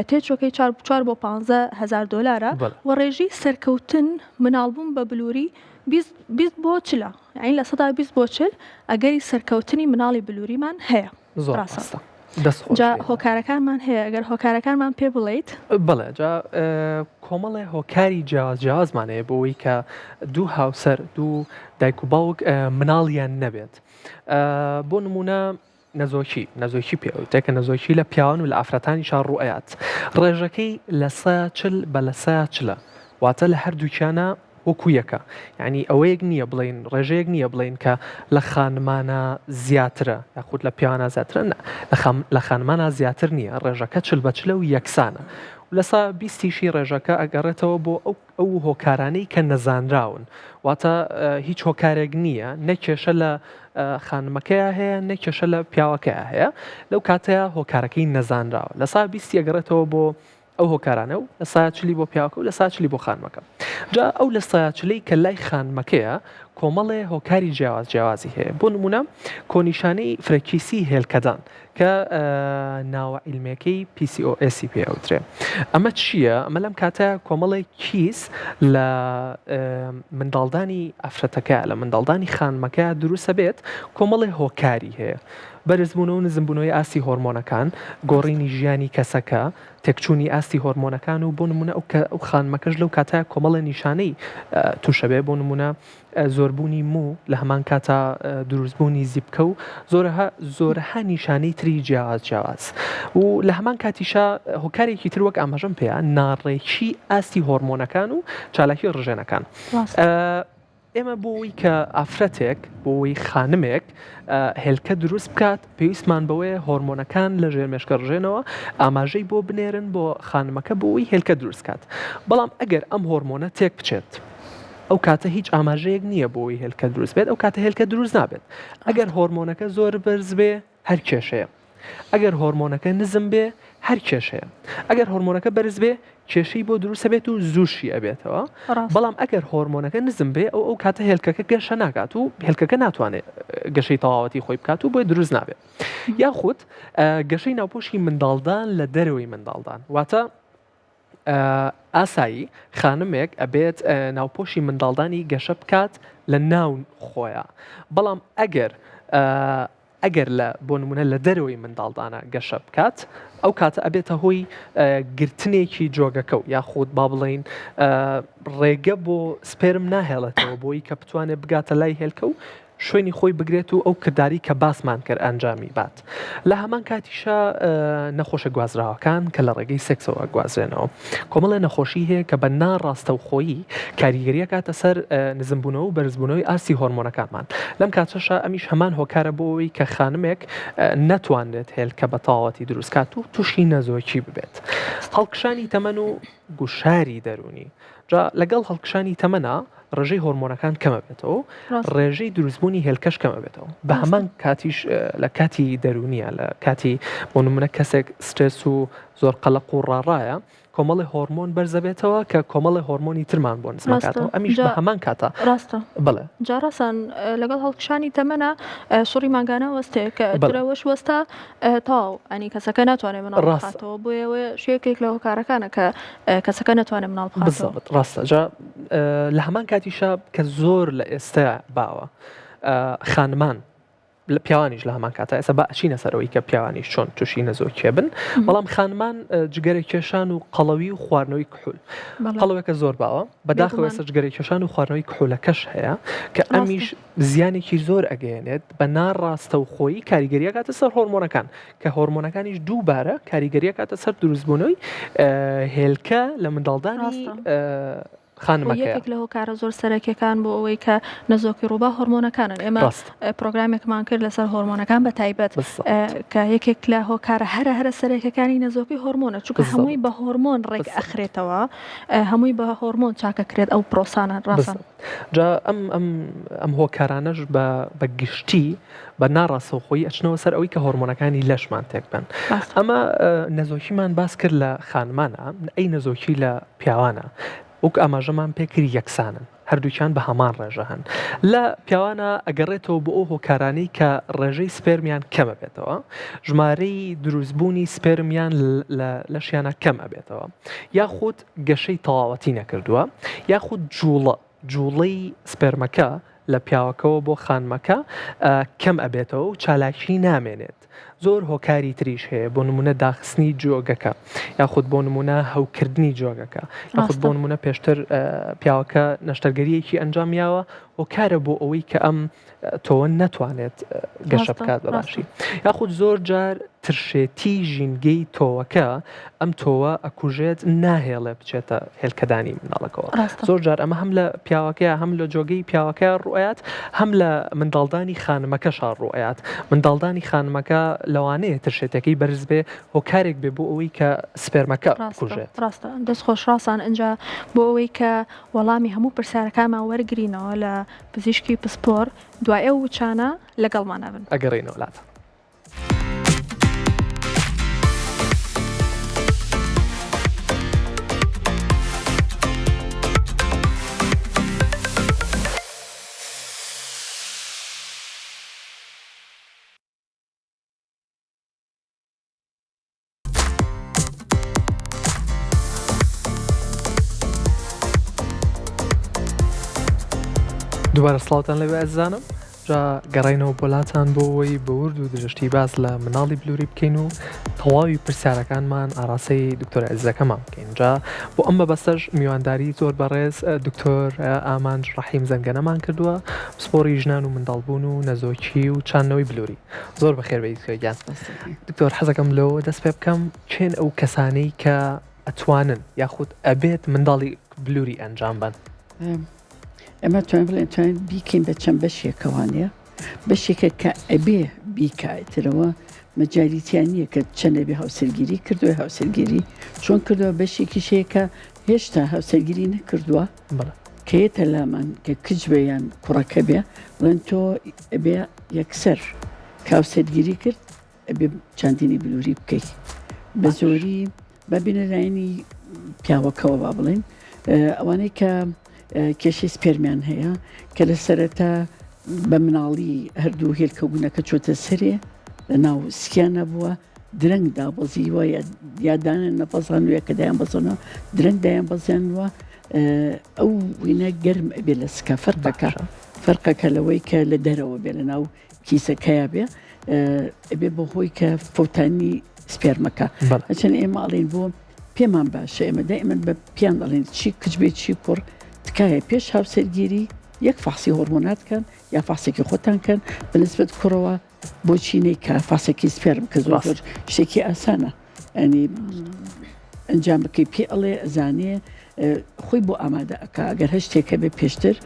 S2: تێچوەکەی چوار چوار بۆ پانزە هەزار دۆلارە و ڕێژەی سەرکەوتن مناڵبوون بە بلوری 20 20 بۆ چلە یانی 20% بۆ 40 ئەگەری سەرکەوتنی مناڵی بلوریمان هەیە.
S1: زۆر ڕاستە دەست خۆش
S2: جا هۆکارەکانمان هەیە ئەگەر هۆکارەکانمان پێ بڵێیت.
S1: بەڵێ جا کۆمەڵێ هۆکاری جیاواز جیاوازمان هەیە بۆ ئەوەی کە دوو هاوسەر دوو دایک و باوک مناڵیان نەبێت بۆ نمونە نەزۆکی نەزۆکی پێ ئەوترێ کە نەزۆکی لە پیاوان و لە ئافرەتانیشا ڕوئەیات ڕێژەکەی لە سە چل بە لە سە چلە واتە لە هەردووکیانە وەکو یەکە یانی ئەوەیەک نییە بڵێین ڕێژەیەک نییە بڵێین کە لە خانمانە زیاترە یاخود لە پیاوانە زیاترە نا لە خانمانە زیاتر نییە ڕێژەکە چل بە چلە و یەکسانە و لە سا بیستیشی ڕێژەکە ئەگەڕێتەوە بۆ ئەو ئەو هۆکارانەی کە نەزانراون واتە هیچ هۆکارێک نییە نە کێشە لە خانمەکەیا هەیە نە کێشە لە پیاوەکەیا هەیە لەو کاتەیە هۆکارەکەی نەزانراوە لە سا بیستی ئەگەڕێتەوە بۆ ئەو هۆکارانە و لە سایە چلی بۆ پیاوەکە و لە سایە چلی بۆ خانمەکە جا ئەو لە سایە چلەی کە لای خانمەکەیە کۆمەڵێ هۆکاری جیاواز جیاوازی هەیە بۆ نمونە کۆنیشانەی فرەکیسی هێلکەدان کە ناوە عیلمەکەی PCOS پێ ئەوترێ ئەمە چییە؟ ئەمە لەم کاتە کۆمەڵێک کیس لە منداڵدانی ئافرەتەکە لە منداڵدانی خانمەکە دروستە بێت کۆمەڵێ هۆکاری هەیە بەرزبوونەوە و نزمبوونەوەی ئاستی هۆرمۆنەکان، گۆڕینی ژیانی کەسەکە، تێکچوونی ئاستی هۆرمۆنەکان و بۆ نموونە ئەو کە ئەو خانمەکەش لەو کاتە کۆمەڵێ نیشانەی تووشە بێ بۆ نموونە زۆربوونی موو لە هەمان کاتا دروستبوونی زیپکە و زۆرەها زۆرەها نیشانەی تری جیاواز جیاواز و لە هەمان کاتیشا هۆکارێکی تر وەک ئاماژەم پێیا ناڕێکی ئاستی هۆرمۆنەکان و چالاکی ڕژێنەکان. ئێمە بۆ ئەوەی کە ئافرەتێک، بۆ ئەوەی خانمێک هێلکە دروست بکات، پێویستمان بەوەیە هۆرمۆنەکان لە ژێر مێشکە ڕژێنەوە ئاماژەی بۆ بنێرن بۆ خانمەکە بۆ ئەوەی هێلکە دروست کات. بەڵام ئەگەر ئەم هۆرمۆنە تێک بچێت، ئەو کاتە هیچ ئاماژەیەک نییە بۆ ئەوەی هێلکە دروست بێت، ئەو کاتە هێلکە دروست نابێت. ئەگەر هۆرمۆنەکە زۆر بەرز بێ هەر کێشەیە. ئەگەر هۆرمۆنەکە نزم بێ هەر کێشەیە. ئەگەر هۆرمۆنەکە بەرز بێ. کێشەی بۆ دروست ئەبێت و زووشی ئەبێتەوە. بەڵام ئەگەر هۆرمۆنەکە نزم بێ ئەو ئەو کاتە هێلکەکە گەشە ناکات و هێلکەکە ناتوانێت گەشەی تەواوەتی خۆی بکات و بۆی دروست نابێت. یاخود گەشەی ناوپۆشی منداڵدان لە دەرەوەی منداڵدان واتە ئاسایی خانمێک ئەبێت ناوپۆشی منداڵدانی گەشە بکات لە ناو خۆیان بەڵام ئەگەر ئەگەر لە بۆ نمونە لە دەرەوەی منداڵدانە گەشە بکات ئەو کاتە ئەبێتە هۆی گرتنێکی جۆگەکە و یاخود با بڵین ڕێگە بۆ سپێرم ناهێڵێتەوە بۆی کە بتوانێت بگاتە لای هێلکە و شوێنی خۆی بگرێت و ئەو کرداری کە باسمان کرد ئەنجامی بات. لە هەمان کاتیشا نەخۆشە گوازراوەکان کە لە ڕێگەی سێکسەوە ئەگوازرێنەوە. کۆمەڵێ نەخۆشی هەیە کە بە ناڕاستەوخۆیی کاریگەری ئەکاتە سەر نزمبوونەوە و بەرزبوونەوەی ئاستی هۆرمۆنەکانمان. لەم کاتەشا ئەمیش هەمان هۆکارە بۆ ئەوەی کە خانمێک نەتوانرێت هێلکە بە تەواوەتی دروست کات و تووشی نەزۆکی ببێت. هەڵکشانی تەمەن و گوشاری دەروونی. جا لەگەڵ هەڵکشانی تەمەنا ڕێژەی هۆرمۆنەکان کەمەبێتەوە و ڕێژەی دروستبوونی هێلکەش کەمەبێتەوە بە هەمان کاتیش لە کاتی دەرونیە لە کاتی بۆ نمونە کەسێک سترێس و زۆر قەلەق و ڕاڕایە کۆمەڵی هۆرمۆن بەرزەبێتەوە کە کۆمەڵی هۆرمۆنی ترمان بۆ نزمەکاتەوە ئەمیش بە هەمان کاتە
S2: ڕاستە
S1: بڵێ
S2: جا ڕاستان لەگەڵ هەڵکشانی تەمەە سوڕی مانگانە وەستێ کە ترەوەش وەستا تەواو ئەنی کەسەکە ناتوانێت مناڵ بخاتەوە بۆیەوە شێکێک لە هۆکارەکانە کە کەسەکە ناتوانێت مناڵ بخاتەوە
S1: بالضبط ڕاستە جا لە هەمان کاتیشا کە زۆر لە ئێستا باوە خانمان لە پیاوانیش لە هەمان کاتا ئێستا با ئەچینە سەرەوەی کە پیاوانیش چۆن تووشی نەزۆکیە بن بەڵام خانمان جگەرە کێشان و قەڵەوی و خواردنەوەی کحول قەڵەوەکە زۆر باوە بەداخەوە ئێستا جگەرە کێشان و خواردنەوەی کحولەکەش هەیە کە ئەمیش زیانێکی زۆر ئەگەیەنێت بە ناڕاستەوخۆیی کاریگەری ئەکاتە سەر هۆرمۆنەکان کە هۆرمۆنەکانیش دووبارە کاریگەری ئەکاتە سەر دروستبوونەوەی هێلکە لە منداڵدانی خانمەکەیا.
S2: یەکێک لە هۆکارە زۆر سەرەکیەکان بۆ ئەوەی کە نەزۆکی ڕووبا هۆرمۆنەکانن ئێمە پرۆگرامێکمان کرد لەسەر هۆرمۆنەکان بە تایبەت کە یەکێک لە هۆکارە هەرە هەرە سەرەکەکانی نەزۆکی هۆرمۆنە چونکە هەمووی بە هۆرمۆن ڕێک ئەخرێتەوە هەمووی بە هۆرمۆن چاکەکرێت ئەو پرۆسانە ڕاستە.
S1: جا ئەم ئەم ئەم هۆکارانەش بە بە گشتی بە ناڕاستەوخۆیی ئەچنەوە سەر ئەوەی کە هۆرمۆنەکانی لەشمان تێک بەن ئەمە نەزۆکیمان باس کرد لە خانمانە ئەی نەزۆکی لە پیاوانە وەک ئاماژەمان پێکرد یەکسانن هەردووکیان بە هەمان ڕێژە هەن لە پیاوانە ئەگەڕێتەوە بۆ ئەو هۆکارانەی کە ڕێژەی سپێرمیان کەمە بێتەوە ژمارەی دروستبوونی سپێرمیان لە لەشیانە کەم ئەبێتەوە یاخود گەشەی تەواوەتی نەکردووە یاخود جوڵە جوڵەی سپێرمەکە لە پیاوەکەوە بۆ خانمەکە کەم ئەبێتەوە و چالاکی نامێنێت زۆر هۆکاری تریش هەیە بۆ نمونە داخستنی جۆگەکە یاخود بۆ نمونە هەوکردنی جۆگەکە یاخود بۆ نمونە پێشتر پیاوەکە نەشتەرگەریەکی ئەنجام یاوە هۆکارە بۆ ئەوەی کە ئەم تۆوە نەتوانێت گەشە بکات بە باشی یاخود زۆر جار ترشێتی ژینگەی تۆوەکە ئەم تۆوە ئەکوژێت ناهێڵێ بچێتە هێلکەدانی منداڵەکەەوە زۆر جار ئەمە هەم لە پیاوەکەی هەم لە جۆگەی پیاوەکە ڕوئات هەم لە منداڵدانی خانمەکە شار ڕوئات منداڵدانی خانمەکە لەوانەیە ترشێتەکەی بەرز بێ هۆکارێک بێ بۆ ئەوەی کە سپێرمەکە
S2: بکوژێت ڕاستە دەست خۆش ڕاستان ئەجا بۆ ئەوەی کە وەڵامی هەموو پرسیارەکانمان وەرگرینەوە لە پزیشکی پسپۆڕ دوای ئەو وچانە لەگەڵمان ئەبن.
S1: ئەگەڕێینەوە لاتان. دووبارە سڵاوتان لەوێ ئەزانم جا گەڕینەوە بۆ لاتان بۆ ئەوەی بە ورد و درشتی باس لە مناڵی بلوری بکەین و تەواوی پرسیارەکانمان ئاراستەی دکتۆر عزەکەمان بکەین جا بۆ ئەم مەبەستەش میوانداری زۆر بەڕێز دکتۆر ئامانج ڕەحیم زەنگەنەمان کردووە پسپۆڕی ژنان و منداڵبوون و نەزۆکی و چاندنەوەی بلوری زۆر بەخێر بێی دکتۆر گیان. دکتۆر حەزەکەم لەوە دەست پێ بکەم کێن ئەو کەسانەی کە ئەتوانن یاخود ئەبێت منداڵی بلوری ئەنجام بەن؟
S3: ئێمە توانین بڵێن توانین بیکەین بە چەند بەشێکەوانەیە بەشێکە کە ئەبێ بیکاترەوە مەجالی تیا نییە کە چەند ئەبێ هاوسەرگیری کردووە هاوسەرگیری چۆن کردووە بەشێکیش هەیە کە هێشتا هاوسەرگیری نەکردووە کە یەتە لامان کە کچ بێ یان کوڕەکە بێ بڵێن تۆ ئەبێ یەکسەر کە هاوسەرگیری کرد ئەبێ چاندنی بلوری بکەیت بە زۆری با بینە لایەنی پیاوەکەوە با بڵێین ئەوانەی کە کێشەی سپێرمیان هەیە کە لە سەرەتا بە مناڵی هەردوو هێلکە گونەکە چۆتە سەرێ لە ناو سکیان نەبووە درەنگ دابەزیوە یادانە نەبەزانوە کە دایان بەزەنەوە درەنگ دایان بەزیانوە ئەو وینە گەرم ئەبێ لە سکە فەرقەکە فەرقەکە لەوەی کە لە دەرەوە بێ لە ناو کیسەکەیا بێ ئەبێ بۆ هۆی کە فەوتانی سپێرمەکە هەچەند ئێمە ئەڵێن بۆ پێمان باشە ئێمە دائیمەن بە پیان ئەڵێن چی کچ بێ چی کوڕ تکایە پێش هاوسەرگیری یەک فەحسی هۆرمۆنات کەن یا فەحسێکی خۆتان کەن بەنسبەت کوڕەوە بۆچی نیکە فەحسێکی سپێرم کە زۆر زۆر شتێکی ئاسانە ئەنی ئەنجام بکەی پێ ئەڵێ ئەزانێ خۆی بۆ ئامادە ئەکا ئەگەر هەر شتێک هەبێ پێشتر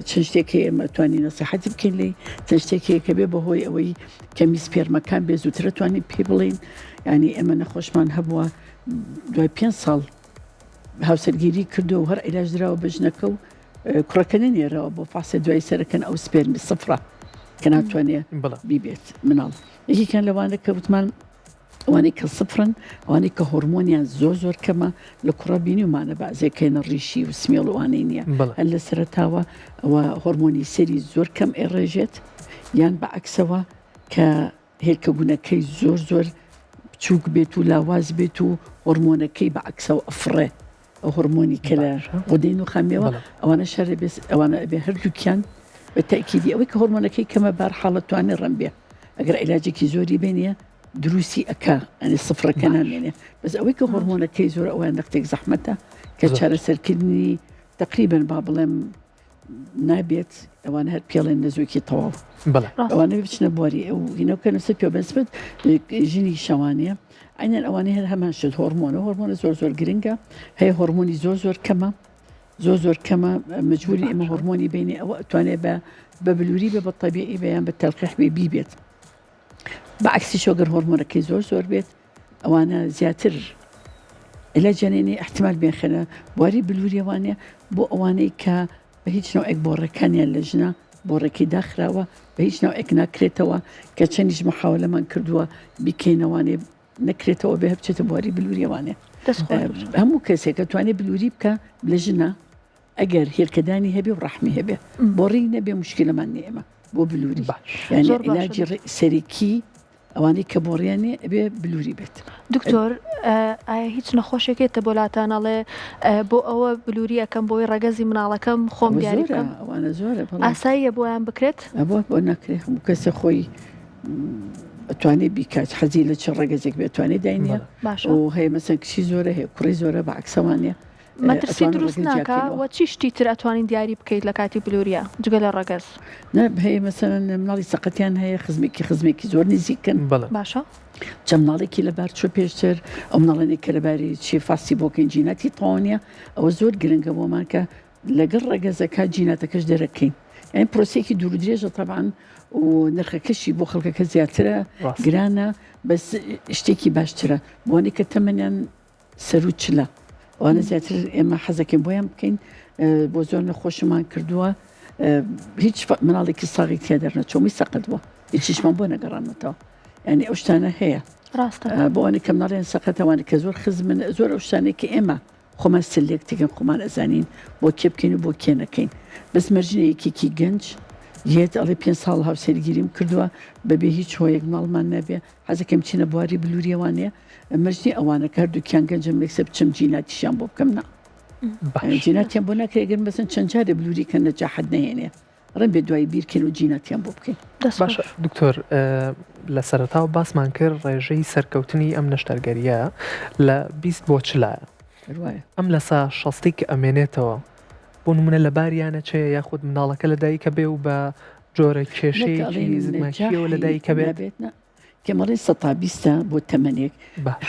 S3: چەند شتێک هەیە ئێمە توانین نەسیحەتی بکەین لێی چەند شتێک هەیە کە بێ بەهۆی ئەوەی کەمی سپێرمەکان بێ زووترە توانین پێی بڵێین یعنی ئێمە نەخۆشمان هەبووە دوای پێ ساڵ هاوسەرگیری کردو و هەر عیلاج دراوە بە ژنەکە و کوڕەکە نەنێراوە بۆ فاسێ دوای سەرەکەن ئەو سپێرمی سفرە کە ناتوانێ بیبێت مناڵ یەکێکیان لەوانە کە وتمان ئەوانەی کە سفرن ئەوانەی کە هۆرمۆنیان زۆر زۆر کەمە لە کوڕە بینیومانە بەعزێک کەینە ڕیشی و سمێڵ وانەی نییە هەر لە سەرەتاوە ئەوە هۆرمۆنی سەری زۆر کەم ئێڕێژێت یان بە عکسەوە کە هێلکە گونەکەی زۆر زۆر بچووک بێت و لاواز بێت و هۆرمۆنەکەی بە عکسەوە ئەفڕێ ئەو هۆرمۆنی کە لە غودەی نوخامێوە ئەوانە شەرە بێ ئەوانە ئەبێ هەردووکیان بە تەکیدی ئەوەی کە هۆرمۆنەکەی کەمە بار حاڵەت توانێ ڕەم بێ ئەگەر عیلاجێکی زۆری بێنیە دروستی ئەکا ئەنی سفرەکە نامێنێ بەس ئەوەی کە هۆرمۆنەکەی زۆر ئەویان نەختێک زەحمەتە کە چارەسەرکردنی تقریبن با بڵێم نابێت ئەوان هەر پێڵێن نەزۆکی تەواو ئەوانە بچنە بواری ئەو هینەکە نووسە پێ بەسبت ژنی شەوانەیە ئەینەن ئەوانەی هەر هەمان شت هۆرمۆنە هۆرمۆنە زۆر زۆر گرنگە هەیە هۆرمۆنی زۆر زۆر کەمە زۆر زۆر کەمە مجبوری ئێمە هۆرمۆنی بینی ئەوە ئەتوانێت بە بە بلوری بە بە تەبیعی بەیان بە تەلقیح بێ بیبێت بە عکسی شۆگەر هۆرمۆنەکەی زۆر زۆر بێت ئەوانە زیاتر علاجیانێنی احتمال بێخێنە بواری بلوریەوانە بۆ ئەوانەی کە بە هیچ نەوعێک بۆڕەکانیان لە ژنە بۆڕێکی داخراوە بە هیچ نەوعێک ناکرێتەوە کە چەندیش محاولەمان کردووە بیکەینەوانێ نەکرێتەوە بێ بچێتە بواری بلوریەوانێ هەموو کەسێکە توانێت بلوری بکە لە ژنە ئەگەر هێلکەدانی هەبێ و ڕەحمی هەبێ بۆڕی نەبێ مشکلەمان نیە ئێمە بۆ بلوری یعنی علاجی سەرەکی ئەوانەی کە بۆڕیان نیە ئەبێ بلوری بێت.
S2: دکتۆر ئایا هیچ نەخۆشێک هێتە بۆ لاتان ئەڵێ بۆ ئەوە بلوری ئەکەم بۆی ڕەگەزی مناڵەکەم خۆم دیاری بکەم
S3: ئەوانە زۆرە
S2: ئاساییە بۆیان بکرێت؟
S3: بۆ بۆ ناکرێ هەموو کەسێ خۆی ئەتوانێ بیکات حەزی لە چ ڕەگەزێک بێت توانێ داینە
S2: باشە
S3: و هەیە مەسەن کچی زۆرە هەیە کوڕی زۆرە بە عەکسەوانە
S2: مەترسی دروست ناکا وە چی شتی تر ئەتوانین دیاری بکەیت لە کاتی بلوریا جگە لە ڕەگەز؟
S3: نا هەیە مەسەلەن مناڵی سەقەتیان هەیە خزمێکی خزمێکی زۆر نزیکن
S1: بەڵێ.
S2: باشە.
S3: چەند مناڵێکی لەبار چوە پێشتر ئەو مناڵانەی کە لەباری چی فاسی بۆکەین جیناتی تەواو نییە ئەوە زۆر گرنگە بۆمان کە لەگەڵ ڕەگەزەکە جیناتەکەش دەرەکەین یانی پرۆسەیەکی دوور و درێژە تەبعەن و نرخەکەشی بۆ خەڵکەکە زیاترە
S1: ڕاستە.
S3: گرانە بەس شتێکی باشترە بۆنی کە تەمەنیان سەروو چلە ئەوانە زیاتر ئێمە حەزەکەین بۆیان بکەین بۆ زۆر نەخۆشمان کردووە هیچ مناڵێکی ساغی تیا دەرنەچۆمی سەقەت بووە هیچیشمان بۆ نەگەڕانەتەوە ینی ئەو شتانە هەیە
S2: ڕاستە
S3: بۆ ئەوانەی کە مناڵیان سەقەتەوانە کە زۆر خزمن زۆر ئەو شتانەی کە ئێمە خۆمان سلێکتەکەن خۆمان ئەزانین بۆ کێ بکەین و بۆ کێ نەکەین بەس مەرجنە یەکێکی گەنج یەت ئەڵێ پێ ساڵ هاوسەرگیریم کردووە بەبێ هیچ هۆیەک ماڵمان نەبێ حەزەکەم بچینە بواری بلوریەوانێ مەرج نیە ئەوانە کە هەردووکیان گەنجن مێکسە بچم جیناتیشیان بۆ بکەم نا جیناتیان بۆ ناکرێ گەر مەسن چەند جارێ بلوری کە نەجاحەت نەهێنێ ڕێن بێ دوای بیرکەین و جیناتیان بۆ بکەین.
S1: باشە دکتۆر لە سەرەتاوە باسمان کرد ڕێژەی سەرکەوتنی ئەم نەشتەرگەریە لە 20 بۆ چلایە ئەم لە سا شەستی کە ئەمێنێتەوە بۆ نمونە لە باریانە چێ یاخود مناڵەکە لە دایکە بێ و بە جۆرە کێشەیەکی زگماکیەوە لە دایکە بێت؟
S3: کەمەڵی سەتا بیستە بۆ تەمەنێک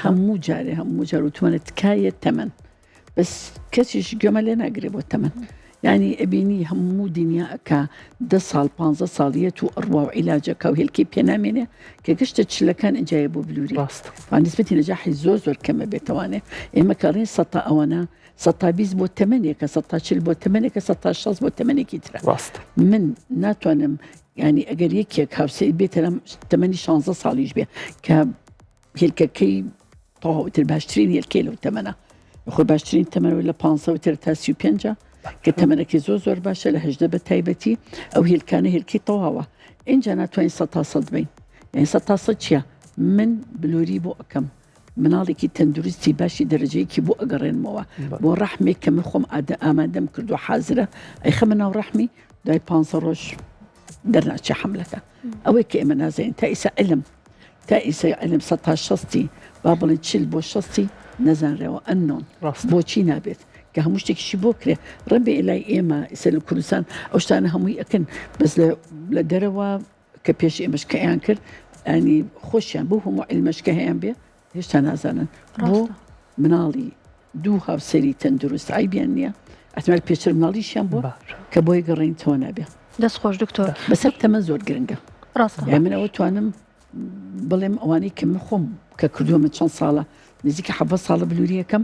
S3: هەموو جارێ هەموو جار وتوانە تکایە تەمەن بەس کەسیش گوێمە لێ ناگرێ بۆ تەمەن ینی ئەبینی هەموو دنیا ئەک ده ساڵ پ ساڵیەت و ئەڕوا و عیلاجەکە و هێلکی پێنامێنێ کە گەشتە چلەکان ئەجایە بۆ بلوری
S1: ڕاست
S3: نسبەتی نەجاحی زۆر زۆر کەمە بێتوانێ ئێمە کەڕین سەتا ئەوەنە سەتا 20 بۆ تەمەنێکە سەتا چل بۆ تەمەنێکە سەتا شەست بۆ تەمەنێکی ترە
S1: ڕاست
S3: من ناتوانم یانی ئەگەر یەکێک هاوسەری بێتە لام تەمەنی 16 ساڵیش بێ کە هێلکەکەی تەواوتر باشترین هێلکەی لەو تەمەنە. خۆی باشترین تەمەنەوە لە 15 تر تا 35 کە تەمەنەکەی زۆر زۆر باشە لە هەژدە بە تایبەتی ئەو هێلکانە هێلکی تەواوە ئینجا ناتوانین سە تا سەد بین یعنی سە تا سەد چییە من بلوری بۆ ئەەکەم مناڵێکی تەندروستی باشی دەرەجەیەکی بۆ ئەگەڕێنمەوە بۆ ڕەحمێک کە من خۆم ئادە ئامادەم کردو حازرە ئەیخەمە ناو ڕەحمی دوای پ ڕۆژ دەرناچێ حملەکە ئەوەی کە ئێمە نازانین تا ئیسا علم تا ئیسا علم سە تا شەستی با بڵێن چل بۆ شەستی نەزانرەوە ئەنۆن بۆچی نابێت کە هەموو شتێکیشی بۆ کرێ ڕەنبێ لای ئێمە ئیسە لە کوردستان ئەو شتانە هەمووی ئەکەن بەس لە دەرەوە کە پێش ئێمەش کە ئەیان کرد ئەنی خۆشیان بۆ هەموو علمەش کە هەیان بێ هێشتا نازانن بۆ مناڵی دوو هاوسەری تەندروست عیبیان نییە ئەتمال پێشتر مناڵیشیان بووە کە بۆی گەڕین تەوە نابێ.
S2: دەست خۆش دکتۆر.
S3: بەسەر تەمەن زۆر گرنگە.
S2: ڕاستە.
S3: یانی من ئەوە توانم بڵێم ئەوانەی کە من خۆم کە کردووە من چەند ساڵە نزیکە حەڤە ساڵە بلووریەکەم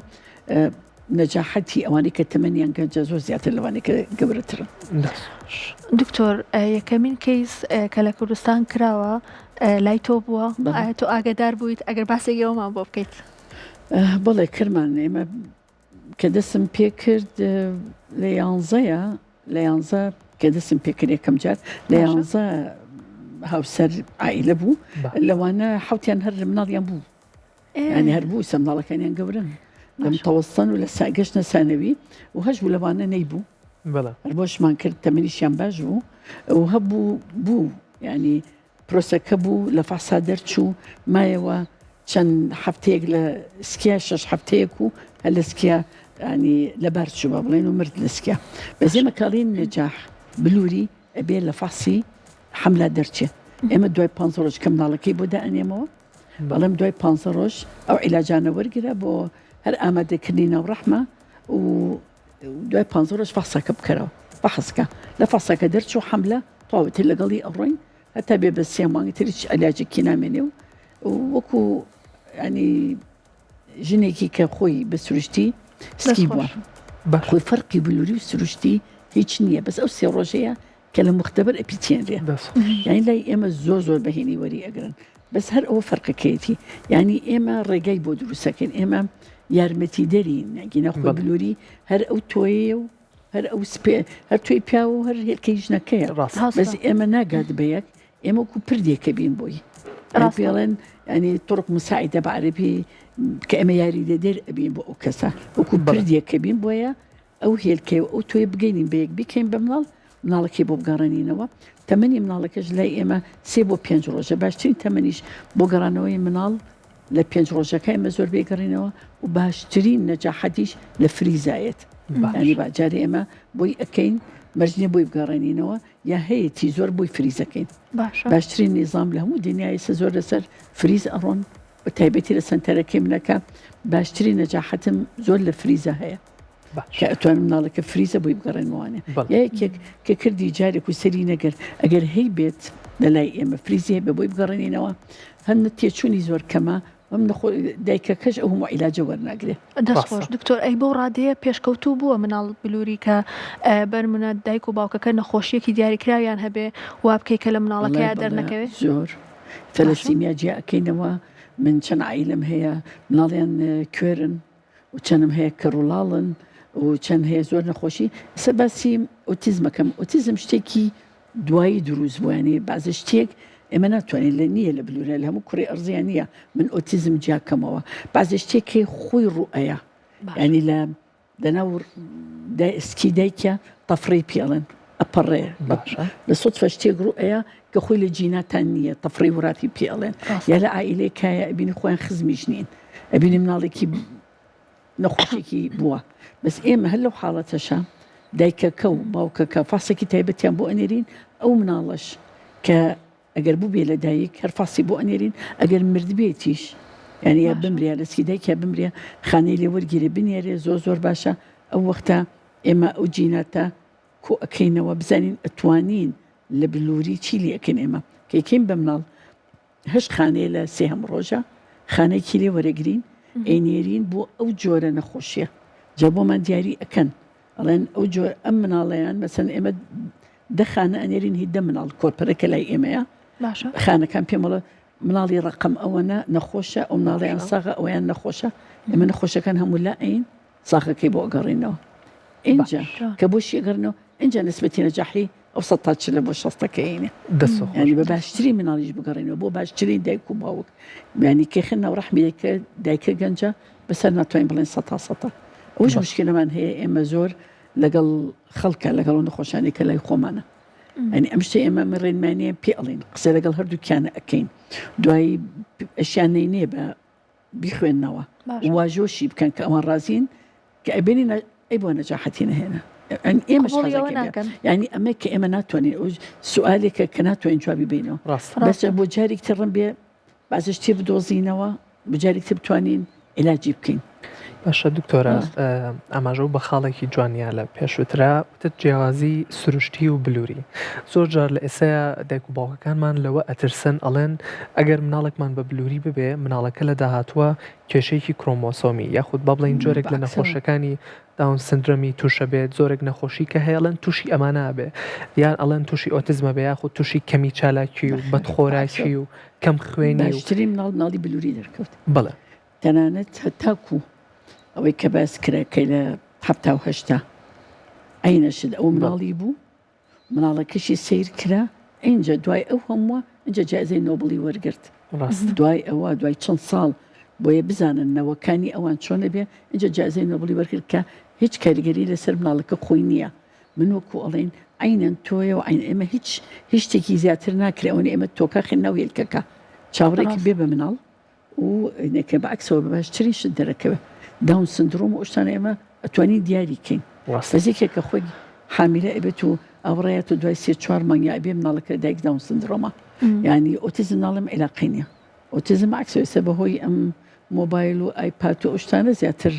S3: نەجاحەتی ئەوانەی کە تەمەنیان گەنجە زۆر زیاتر لەوانەی کە گەورەترن.
S2: دکتۆر یەکەمین کەیس کە لە کوردستان کراوە لای تۆ بووە ئایا تۆ ئاگادار بوویت ئەگەر باسێکی ئەومان بۆ بکەیت؟
S3: بەڵێ کرمان ئێمە کە دەسم پێکرد لە یانزەیە لە یانزە کە دەسم پێکرد یەکەم جار لە یانزە هاوسەر عیلە بوو لەوانە حوتیان هەر مناڵیان بوو ینی هەر بوو سە مناڵەکانیان گەورن لە متەوەستەن و لە ساگەشتە سانەوی و هەش بوو لەوانە نەیبوو هەر بۆشمان کرد تەمەنیشیان باش بوو و هەبوو بوو ینی پرۆسەکە بوو لە فەحسا دەرچوو مایەوە چەند هەفتەیەک لە سکیا شەش هەفتەیەک و هەر لە سکیا ینی لەبار چوو بە بڵێن و مرد لە سکیا بەس ئێمە کاڵین نەجاح بلوری ئەبێ لە فەحسی حەملا دەرچێ ئێمە دوای پ ڕۆژ کە مناڵەکەی بۆ دائەنێمەوە بەڵێم دوای پ ڕۆژ ئەو عیلاجانە وەرگرە بۆ هەر ئامادەکردنی ناو ڕەحمە و دوای پ ڕۆژ فەحسەکە بکەرەوە فەحسکە لە فەحسەکە دەرچوو حەملە تەواوتر لەگەڵی ئەڕۆین هەتا بێ بە سێ مانگی تر هیچ علاجێکی نامێنێ و وەکو ینی ژنێکی کە خۆی بە سروشتی سکی بووە خۆی فەرقی بلوری و سروشتی هیچ نییە بەس ئەو سێ ڕۆژەیە کە لە مختبر ئەپیچێنرێ یانی لای ئێمە زۆر زۆر بەهێنی وەری ئەگرن بەس هەر ئەوە فەرقەکەیەتی یعنی ئێمە ڕێگای بۆ دروستەکەین ئێمە یارمەتی دەرین نەگینە خۆ بلوری هەر ئەو تۆیە و هەر ئەو سپێ هەر تۆی پیاو و هەر هێلکەی ژنەکەیە ڕاستە. بەس ئێمە ناگات بە یەک ئێمە وەکو پردێکە بین بۆی ڕاستە. پێڵێن ینی طرق مساعدە بە عەرەبی کە ئێمە یاریدەدەر ئەبین بۆ ئەو کەسە وەکو بەڵێ. پردێکە بین بۆیە ئەو هێلکەی و ئەو تۆی بگەینین بە یەک بیکەین بە مناڵ مناڵەکەی بۆ بگەڕێنینەوە تەمەنی مناڵەکەش لای ئێمە سێ بۆ پێنج ڕۆژە باشترین تەمەنیش بۆ گەڕانەوەی مناڵ لە پێنج ڕۆژەکە ئێمە زۆر بێگەڕینەوە و باشترین نەجاحەتیش لە فریزایەت ینی با جارێ ئێمە بۆی ئەەکەین مەرجنیە بۆی بگەڕێنینەوە یا هەیەی زۆر بۆی فریزەکەین باشترین نیزام لە هەموو دنیای سە زۆر لەسەر فریز ئەڕۆن بە تایبەتی لە سنتەرەکەی منەکە باشترین نەجاحەتم زۆر لە فریزە هەیە کە ئەتوانم مناڵەکە فریزە بۆی بگەڕێنمەوانێ یا یەکێک کە کردی جارێک و سەری نەگرت ئەگەر هەی بێت لە لای ئێمە فریزی هەبێ بۆی بگەڕێنینەوە هەم تێچوونی زۆر کەمە هەم نەخۆ دایکەکەش ئەو هەموو عیلاجە وەرناگرێ.
S2: دەست خۆش دکتۆر ئەی بەو ڕادەیە پێشکەوتوو بووە مناڵ بلوری کە بەرمونە دایک و باوکەکە نەخۆشیەکی دیاریکراویان هەبێ وا بکەی کە لە مناڵەکەیا دەرنەکەوێ؟
S3: زۆر تەلەسیمیا جیا ئەکەینەوە من چەند عایلەم هەیە مناڵیان کوێرن و چەنم هەیە کەڕ و لاڵن و چەند هەیە زۆر نەخۆشی ئێستا باسی ئۆتیزمەکەم ئۆتیزم شتێکی دوایی دروست بوو ینی بازە شتێک ئێمە ناتوانین لە نییە لە بلورە لە هەموو کوڕی ئەرزیان نییە من ئۆتیزم جیاکەمەوە بازە شتێکی خۆی ڕوئەیە ینی لە لەناو سکی دایکە تەفڕی پێڵێن ئەپەڕێ
S1: باشە
S3: لە سوتفە شتێک ڕوئەیە کە خۆی لە جیناتان نییە تەفڕی وراتی پێڵێن یا لە عائیلەیەکایە ئەبینی خۆیان خزمیش نین ئەبینی مناڵێکی نەخۆشێکی بووە بەس ئێمە هەر لەو حاڵەتەشە دایکەکە و باوکەکە فاسێکی تایبەتیان بۆ ئەنێرین ئەو مناڵەش کە ئەگەر بووبێ لە دایک هەر فاسی بۆ ئەنێرین ئەگەر مردبێتیش یعنی یا بمرێ لە سکی دایکیا بمرێ خانەی لێ وەرگیرێ بنێرێ زۆر زۆر باشە ئەو وەختە ئێمە ئەو جیناتە کۆ ئەکەینەوە بزانین ئەتوانین لە بلوری چی لێ ئەکەین ئێمە کەیکەین بە مناڵ هەشت خانەیە لە سێهەم ڕۆژە خانەیەکی لێ وەرەگرین ئەینێرین بۆ ئەو جۆرە نەخۆشیە جا بۆمان دیاری ئەکەن ئەڵێن ئەو جۆر ئەم مناڵەیان مەسەن ئێمە دە خانە ئەنێرین هی دە مناڵ کۆرپەرەکە لای ئێمەیە
S2: باشە
S3: خانەکان پێم بڵێ مناڵی ڕقم ئەوەنە نەخۆشە ئەو مناڵیان ساغە ئەویان نەخۆشە ئێمە نەخۆشەکان هەموو لا ئەین. ساخەکەی بۆ ئەگەڕێنەوە ئینجا کە بۆشی ئەگەڕنەوە ئینجا نسبەتی نەجاحی ئەو سە تا چلە بۆ شەستەکەینە ینی بە باشترین مناڵیش بگەڕێنەوە بۆ باشترین دایک و باوک ینی کێخن ناو ڕەحمی دایکە دایکە گەنجە بەسەر ناتوانین بڵێن سە تا سەتە ئەوش مشکلەمان هەیە ئێمە زۆر لەگەڵ خەڵکە لەگەڵ نەخۆشانی کە لای خۆمانە ئەنی ئەم شتە ئێمە من ڕێنمانیە پێ ئەڵین قسە لەگەڵ هەردووکیانە ئەەکەین دوایی ئەشیان نەینێ بە بیخوێننەوە واژۆشی بکەن کە ئەوان ڕازین کە ئەبێنی ئەی بۆ نەجاحەتی نەهێنا ئێمە ینی ئەمە کە ئێمە ناتوانین ئەو سوالێکە کە ناتوانین جوابی بینەوە بەسە بۆ جارێک ترم بێ بازش تێ بدۆزینەوە بۆ جارێک تر بتوانین عیلاجی بکەین.
S1: باشە دکتۆرە ئاماژە و بە خاڵێکی جوانیا لە پێشوترا وتت جیاوازی سروشتی و بلوری زۆر جار لە ئێسەیە دایک و باوکەکانمان لەوە ئەترسن ئەڵێن ئەگەر مناڵێکمان بە بلوری ببێ مناڵەکە لە داهاتووە کێشەیەکی کرۆمۆسۆمی یاخود با بڵێین جۆرێک لە نەخۆشەکانی داون سندرەمی تووشە بێت زۆرێک نەخۆشی کە هەیە ئەڵێن تووشی ئەمانە بێ یان ئەڵێن تووشی ئۆتزمە بێ یاخود تووشی کەمی چالاکی و بەدخۆراکی و کەم خوێنی و
S3: باشترین مناڵ مناڵی بلوری دەرکەوت
S1: بەڵێ.
S3: تەنانەت هەتاکو ئەوەی کە باس کرا کە لە حەفتا و هەشتا عەینە شت ئەو مناڵی بوو مناڵەکەشی سەیر کرا ئینجا دوای ئەو هەمووە ئینجا جایزەی نۆبڵی وەرگرت
S1: ڕاست
S3: دوای ئەوە دوای چەند ساڵ بۆیە بزانن نەوەکانی ئەوان چۆنە بێ ئینجا جایزەی نۆبڵی وەرگرت کە هیچ کاریگەری لەسەر مناڵەکە خۆی نییە من وەکو ئەڵێن عەینەن تۆیە و عەین ئێمە هیچ هیچ شتێکی زیاتر ناکرێ ئەوەنە ئێمە تۆکە خێن ناو هێلکەکە چاوەڕێکی بێ بە مناڵ و نەکە بە عەکسەوە بە باشترین شت دەرەکەوێت داون سندرۆم و ئەو شتانە ئێمە ئەتوانین دیاری کەین بەس یەکێک کە خۆی حامیلە ئەبێت و ئاوڕایەت و دوای سێ چوار مانگ یا ئەبێ مناڵەکە دایک داون سندرۆمە یعنی ئۆتیزم ناڵێم عیلاقەی نییە ئۆتیزم عەکسەوە ئێستا بەهۆی ئەم مۆبایل و ئایپاد و ئەو شتانە زیاتر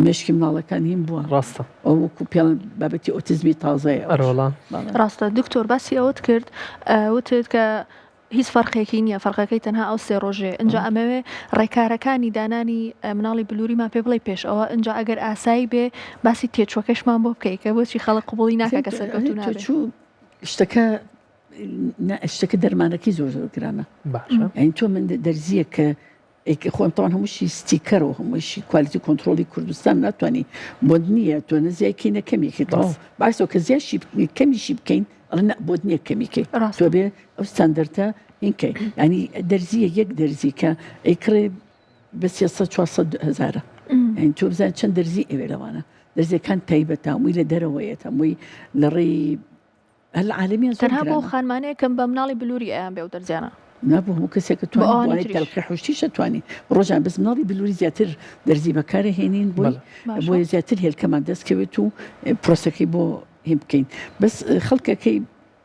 S3: مێشکی مناڵەکان هین بووە
S1: ڕاستە
S3: ئەو وەکو پێڵ بابەتی ئۆتیزمی تازەیە
S1: ئەرۆڵا
S2: ڕاستە دکتۆر باسی ئەوەت کرد وتت کە هیچ فەرقێکی نیە فەرقەکەی تەنها ئەو سێ ڕۆژەیە ئنجا ئەمەوێ ڕێکارەکانی دانانی مناڵی بلوریمان پێ بڵێی پێش ئەوە ئنجا ئەگەر ئاسایی بێ باسی تێچوەکەشمان بۆ بکەی کە بۆچی خەڵک قبوڵی ناکا کە سەرکەوتوو نابێ.
S3: تێچوو شتەکە نا شتەکە دەرمانەکەی زۆر زۆر گرانە
S1: باشە
S3: یانی تۆ من دەرزییەک کە خۆم تاوان هەمووشی ستیکەر و هەمووشی کوالیتی کۆنتترۆلی کوردستان ناتوانانی بۆت نییە تۆ نزیایکی نەکەمیکی تەواو باسەوە کە زیاشی کەمیشی بکەین ئەڵێ نە بۆت نییە کەمیکەی تۆ بێ ئەو ستاندەرتە هینکەی ینی دەرزیە یەک دەرزی کە ئەیکڕێ بە 300 400 هزارە یعنی تۆ بزان چەند دەرزی ئەوێ لەوانە دەرزیەکان تایبەتە هەمووی لە دەرەوەیەت هەمووی لە ڕێی هەر لە عالەمیان زۆر
S2: تەنها بۆ
S3: گرانە.
S2: خانمانەیە کەم بە مناڵی بلوری ئەیان بێ ئەو دەرزیانە.
S3: نا بۆ هەموو کەسێک
S2: بۆ
S3: توانی
S2: ئەوانی
S3: بۆ
S2: تریش.
S3: تەلقیح و شتیش ئەتوانی ڕۆژان بەس مناڵی بلوری زیاتر دەرزی بەکارە هێنین بۆی
S1: بەڵێ.
S2: باشە.
S3: بۆیە زیاتر هێلکەمان دەست کەوێت و پرۆسەکەی بۆ هین بکەین بەس خەڵکەکەی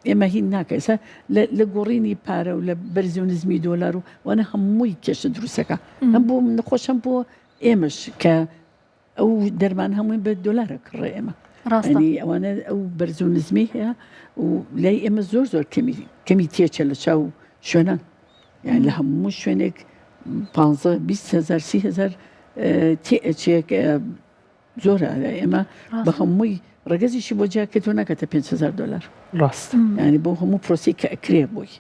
S3: ئێمە هین ناکە ئێستا لە لە گۆڕینی پارە و لە بەرزی و نزمی دۆلار و وانە هەمووی کێشە دروستەکە هەم بۆ نەخۆش هەم بۆ ئێمەش کە ئەو دەرمان هەمووی بە دۆلارە کڕێ ئێمە
S2: ڕاستە
S3: ئەوانە ئەو بەرز و نزمی هەیە و لای ئێمە زۆر زۆر کەمی کەمی تێچە لە چاو شوێنان یان لە هەموو شوێنێک 15 20 هزار 30 هزار تێ ئەچێک زۆرە لە ئێمە بە هەمووی ڕگەزیشی بۆ جیاکردەوە ناکاتە 5هزار دلار
S1: ڕاست
S3: ینی بۆ هەموو پرۆسی کە ئەکرێ بۆی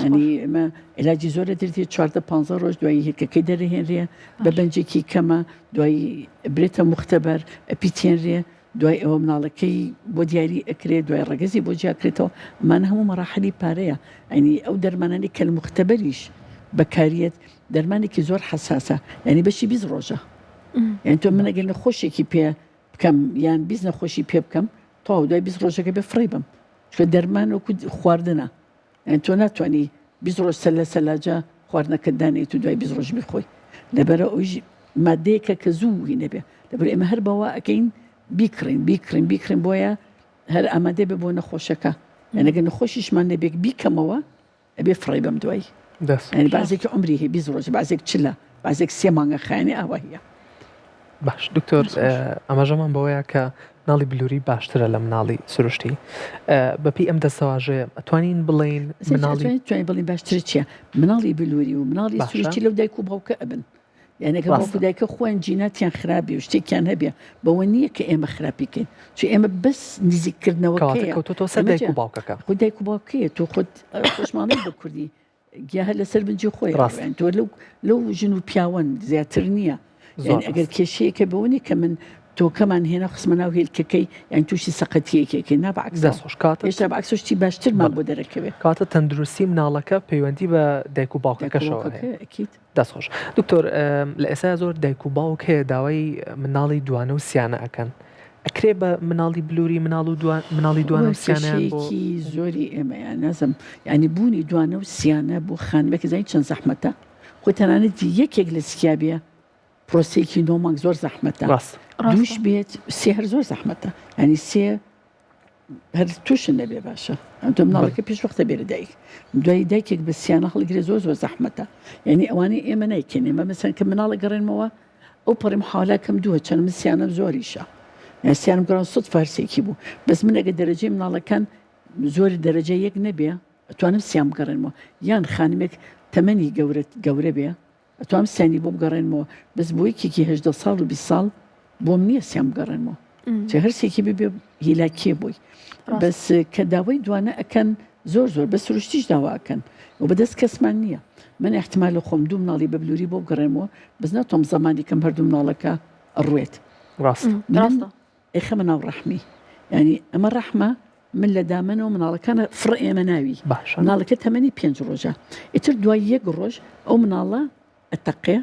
S3: ینی ئێمە علاجی زۆرە درێ چواردە پ ڕۆژ دوایی هێکەکەی دەرهێنرێ بە بەنجێکی کەمە دوایی برێتە مختبەر ئەپیتێنرێ دوای ئەوە مناڵەکەی بۆ دیاری ئەکرێ دوای ڕەگەزی بۆ جیاکرێتەوە ئەمانە هەموو مەراحلی پارەیە ئەنی ئەو دەرمانانی کە لە مختبەریش بەکاریەت دەرمانێکی زۆر حەساسە یعنی بەشی 20 ڕۆژە یعنی تۆ من ئەگەر نەخۆشێکی پێ بکەم یان 20 نەخۆشی پێ بکەم تەواو دوای 20 ڕۆژەکە بێ فڕێ بم چونکە دەرمان وەکو خواردنە یانی تۆ ناتوانی 20 ڕۆژ سەر لە سەلاجە خواردنەکەت دانێیت و دوای 20 ڕۆژ بیخۆی لەبەرە ئەویش مادەیەکە کە زوو هی نەبێ لەبەر ئێمە هەر بەوە ئەکەین بیکڕین بیکڕین بیکڕین بۆیە هەر ئامادە بێ بۆ نەخۆشەکە یان ئەگەر نەخۆشیشمان نەبێک بیکەمەوە ئەبێ فڕێ بەم دوایی
S1: دەست
S3: یانی بەعزێکی عومری هەیە 20 ڕۆژ بەعزێک چلە بەعزێک سێ مانگە خایەنێ ئاوا هەیە.
S1: باش دکتۆر ئاماژەمان بەوەیە کە مناڵی بلوری باشترە لە مناڵی سروشتی بەپی ئەم دەستەواژەیە ئەتوانین بڵین
S3: مناڵی توانین بڵین باشتر چییە مناڵی بلوری و مناڵی سروشتی لەو دایک و باوکە ئەبن یعنی کە باوک و دایکە خۆیان جیناتیان خراپی و شتێکیان هەبێ بەوە نییە کە ئێمە خراپیکەین چ ئێمە بەس نزیکردنەوە
S1: کەوتۆ سەر دایک و باوکەکە
S3: خۆ دایک و باوکەیە تۆ خۆت خۆشماڵی بە کوردی گیا هەر لەسەر بنجی خۆی
S1: ڕاستە.
S3: ڕاستە تۆ لەو لەو ژن و پیاوەن زیاتر نییە. یعنی ئەگەر کێشەیەکە بەوە نیە کە من تۆکەمان هێنا خستمە ناو هێلکەکەی یان تووشی سەقەتیەکێکی نا بەعکس
S1: دەست خۆش کاتە
S3: هێشتا بەعکس شتی باشترمان بۆ دەرەکەوێت.
S1: کاتە تەندروستی مناڵەکە پەیوەندی بە دایک و باوکەکەشەوە هەیە. دەست خۆش دکتۆر لە ئێستا زۆر دایک و باوک هەیە داوای مناڵی دوانە و سیانە ئەکەن ئەکرێ بە مناڵی بلوری مناڵ و مناڵی دوانە و سیانیان
S3: بۆ زۆری ئێمەیان نازم ینی بوونی دوانە و سیانە بۆ خانمێک زانین چەند زەحمەتە خۆ تەنانەت یەکێک لە سکیا بێ پرۆسەیەکی نۆ مانگ زۆر زەحمەتە
S1: ڕاست
S3: دووش بێت سێ هەر زۆر زەحمەتە ینی سێ هەر تووشن نەبێ باشە ئەم تۆ مناڵەکە پێش وەختە بێرە دایک دوای دایکێک بە سیانە هەڵگرێ زۆر زۆر زەحمەتە یعنی ئەوانەی ئێمە نایکەین ئێمە مەسەن کە مناڵە گەڕێنمەوە ئەو پەڕی محاولا کەم دووە چەند من سیانم زۆریشە یان سیانم گەڕان سەد فارسێکی بوو بەس من ئەگە دەرەجەی مناڵەکان زۆر دەرەجە یەک نەبێ ئەتوانم سیان بگەڕێنمەوە یان خانمێک تەمەنی گەورە گەورە بێ ئەتوانم سیانی بۆ بگەڕێنمەوە بەس بۆ یەکێکی 18 ساڵ و 20 ساڵ بۆم نییە سیان بگەڕێنمەوە چه هەرسێکی ببێ هیلاکیە بۆی بەس کە داوای دوانە ئەکەن زۆر زۆر بە سروشتیش داوا ئەکەن و بەدەست کەسمان نییە من احتمال خۆم دوو مناڵی بە بلوری بۆ بگەڕێنمەوە بەس ناتۆم زەمانی کەم هەردوو مناڵەکە ئەڕوێت
S1: ڕاست
S3: ڕاستە ئەیخەمە ناو ڕەحمی یانی ئەمە ڕەحمە من لە دامەنەوە مناڵەکانە فڕ ئێمە ناوی
S1: باشە
S3: مناڵەکە تەمەنی پێنج ڕۆژە ئیتر دوای یەک ڕۆژ ئەو مناڵە ئەتەقێ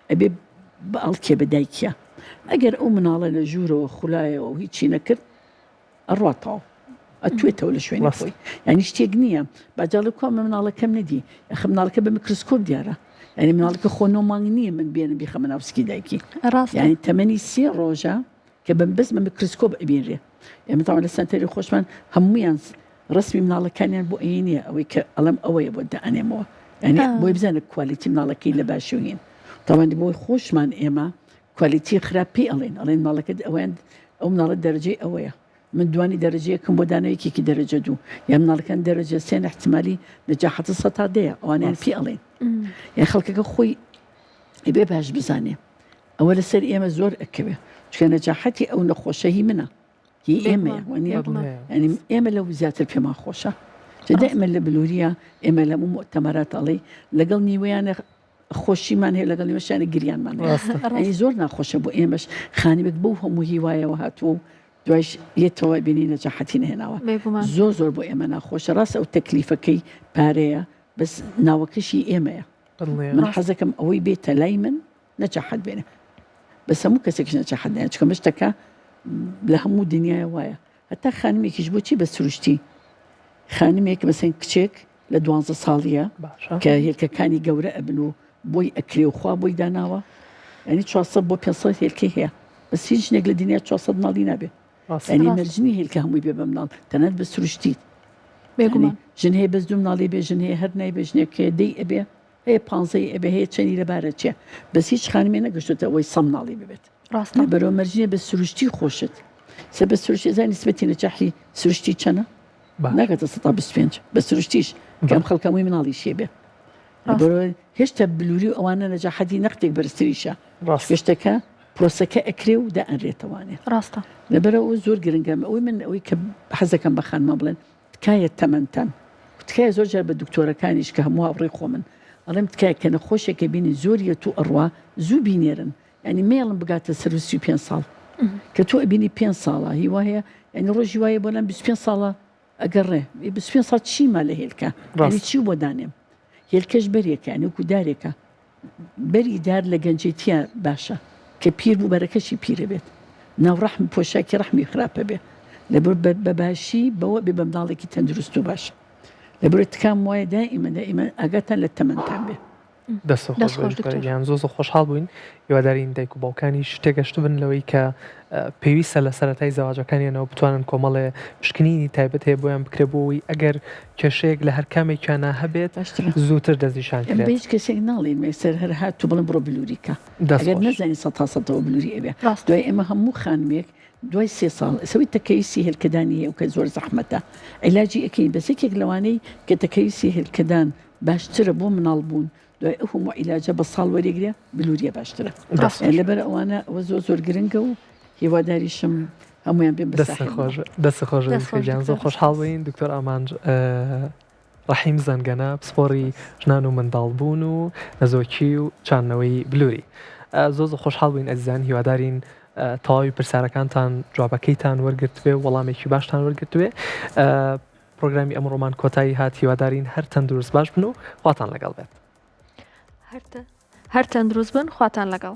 S3: ئەبێ بەئەڵکێ بە دایکیا ئەگەر ئەو مناڵە لە ژوورەوە خولایەوە و هیچی نەکرد ئەڕوا تەواو ئەتوێتەوە لە شوێنی
S1: ڕاست
S3: خۆی یعنی شتێک نییە باجاڵە کوا من مناڵەکەم نەدی ئەخ مناڵەکە بە میکرۆسکۆپ دیارە یعنی مناڵەکە خۆ نۆ مانگ نییە من بێنم بیخەمە ناو سکی دایکی
S2: ڕاستە
S3: یعنی تەمەنی سێ ڕۆژە کە بە بەس بە میکرۆسکۆپ ئەبینرێ ئێمە تاوان لە سەنتەری خۆشمان هەمویان ڕسمی مناڵەکانیان بۆ ئەینیە ئەوەی کە ئەڵم ئەوەیە بۆ دائەنێمەوە یعنی بۆی بزانە quality مناڵەکەی لە باشوین تاوان بۆی خۆشمان ئێمە quality خراپ پێی ئەڵێن ئەڵێن ماڵەکەت ئەوەیان ئەو مناڵە دەرەجەی ئەوەیە من دوانی دەرەجەیەکم بۆ دانا یەکێکی دەرەجە دوو یا مناڵەکان دەرەجە سێن احتمالی نەجاحەتە سەتا دەیە ئەوانیان پێ ئەڵێن یان خەڵکەکە خۆی ئەبێ باش بزانێ ئەوە لەسەر ئێمە زۆر ئەکەوێ چکە نەجاحەتی ئەو نەخۆشە هی منە هی ئێمەیە وانە ینی ئێمە لەو زیاتر پێمان خۆشە دائما لە بلوریە ئێمە لە مؤتەمەرات ئەڵێ لەگەڵ نیوەیانە خۆشیمان هەیە لەگەڵ نیوەشیانە گریانمان هەیە زۆر ناخۆشە بۆ ئێمەش خانمێک بەو هەموو هیوایەوە هاتووە و دوایش یەتەوە بینی نەجاحەتی نەهێناوە زۆر زۆر بۆ ئێمە ناخۆشە ڕاست ئەو تەکلیفەکەی پارەیە بەس ناوەکەشی ئێمەیە من حەزەکەم ئەوەی بێتە لای من نەجاحەت بێنێ بەس هەموو کەسێکش نەجاحەت نایە چونکە مشتەکە لە هەموو دنیای وایە هەتا خانمێکیش بۆچی بە سروشتی خانمێک مەسەن کچێک لە دوانزە ساڵیە کە هێلکەکانی گەورە ئەبن و بۆی ئەکرێ و خوا بۆی داناوە یعنی 400 بۆ 500 هێلکەی هەیە بەس هیچ ژنێک لە دنیا 400 مناڵی نابێ ینی مەرجنی هێلکە هەمووی بێ بە مناڵ تەنانەت بە سروشتی
S2: بێگومان
S3: ژن هەیە بەس دوو مناڵی بێ ژن هەیە هەر نایبێ ژنێک هەیە دەی ئەبێ هەیە پانزەی ئەبێ هەیە چەنی لەبارە چیە بەس هیچ خانمێ نەگەشتۆتە ئەوەی سە مناڵی ببێت
S2: ڕاستە
S3: لەبەرەوە مەرج نیە بە سروشتی خۆشت سە بە سروشتی ئەزانی نسبەتی نەجاحی سروشتی چەنە ناگاتە 125 بە سروشتیش کەم خەڵکە هەمووی مناڵیشی بێ هێشتا بلوری و ئەوانە نەجاحەتی نەختێک بەرزتریشە ڕاستشتەکە پرۆسەکە ئەکرێ و دائەنرێتەوانێ
S2: ڕاستە
S3: لەبەرەوە زۆر گرنگە ئەوەی من ئەوەی کە حەزەکەم بە خانمان بڵێن تکایە تەمەنتان تکایە زۆر جار بە دکتۆرەکانیش کە هەموو هاوڕێی خۆمن ئەڵێم تکایە کە نەخۆشێکە بینی زۆر یەت و ئەڕوا زوو بینێرن یعنی مێڵم بگاتە سەر 35 ساڵ کە تۆ ئەبینی پێ ساڵە هیوا هەیە یعنی ڕۆژی وایە بۆ لام 25 ساڵە ئەگەڕێ 25 ساڵ چیما لە هێلکە ڕاستی چی بۆ دانێم هێلکەش بەرێکە یعنی وەکو دارێکە بەری دار لە گەنجێتیە باشە کە پیر بوو بەرەکەشی پیرە بێت ناو ڕەحم پۆشاکی ڕەحمی خراپە بێ لەبەر بە باشی بەوە بێ بە مناڵێکی تەندروست و باش لەبەر تکام وایە دائیمە دائیمە ئاگاتان لە تەمەنتان بێ.
S1: دەست
S2: دەست
S1: خۆش
S2: خۆش دکتۆر.
S1: گیان زۆر زۆر خۆشحاڵ بووین هیوادارین دایک و باوکانیش تێگەشتبن لەوەی کە پێویستە لە سەرەتای زەواجەکانیانەوە بتوانن کۆمەڵێ پشکنینی تایبەت هەیە بۆیان بکرێت بۆ ئەوەی ئەگەر کێشەیەک لە هەر کامێکیانا هەبێت
S3: باشترە
S1: زووتر دەستنیشان
S3: ئێمە بە
S1: کرێت.
S3: هیچ کەسێک ناڵێین مەیسەر هەر هات و بڵێن بڕۆ بلوری کە
S1: دەست
S3: ئەگەر
S1: خۆش.
S3: نەزانین سەتا سەتەوە بلوری ئەبێ
S2: ڕاستە.
S3: دوای ئێمە هەموو خانمێک دوای سێ ساڵ ئەوەی تەکەیسی هێلکەدانی هەیە و کە زۆر زەحمەتە عیلاجی ئەکەین بەس یەکێک لەوانەی کە تەکەیسی هێلکەدان باشترە بۆ مناڵ بوون دوای ئەو هەموو عیلاجە بە ساڵ وەریگرێ بلوریە باشترە
S1: دەست خۆش.
S3: لەبەر ئەوانە ئەوە زۆر زۆر گرنگە و هیواداریشم هەموویان بێن بە
S1: دەست
S3: ساحێب
S1: خۆش دەست خۆش
S2: دەست خۆش
S1: گیان زۆر
S2: دکتۆر.
S1: خۆشحاڵ بووین دکتۆر ئامانج ڕەحیم زەنگەنە پسپۆڕی ژنان و منداڵبوون و نەزۆکی و چاندنەوەی بلوری. زۆر زۆر خۆشحاڵ بووین ئەزیزان هیوادارین تەواوی پرسیارەکانتان جوابەکەیتان وەرگرتبێ وەڵامێکی باشتان وەرگرتبێ پرۆگرامی ئەمڕۆمان کۆتایی هات هیوادارین هەر تەندروست باش بن و خواتان لەگەڵ بێت.
S2: هەر تەندروست بن خواتان لەگەڵ.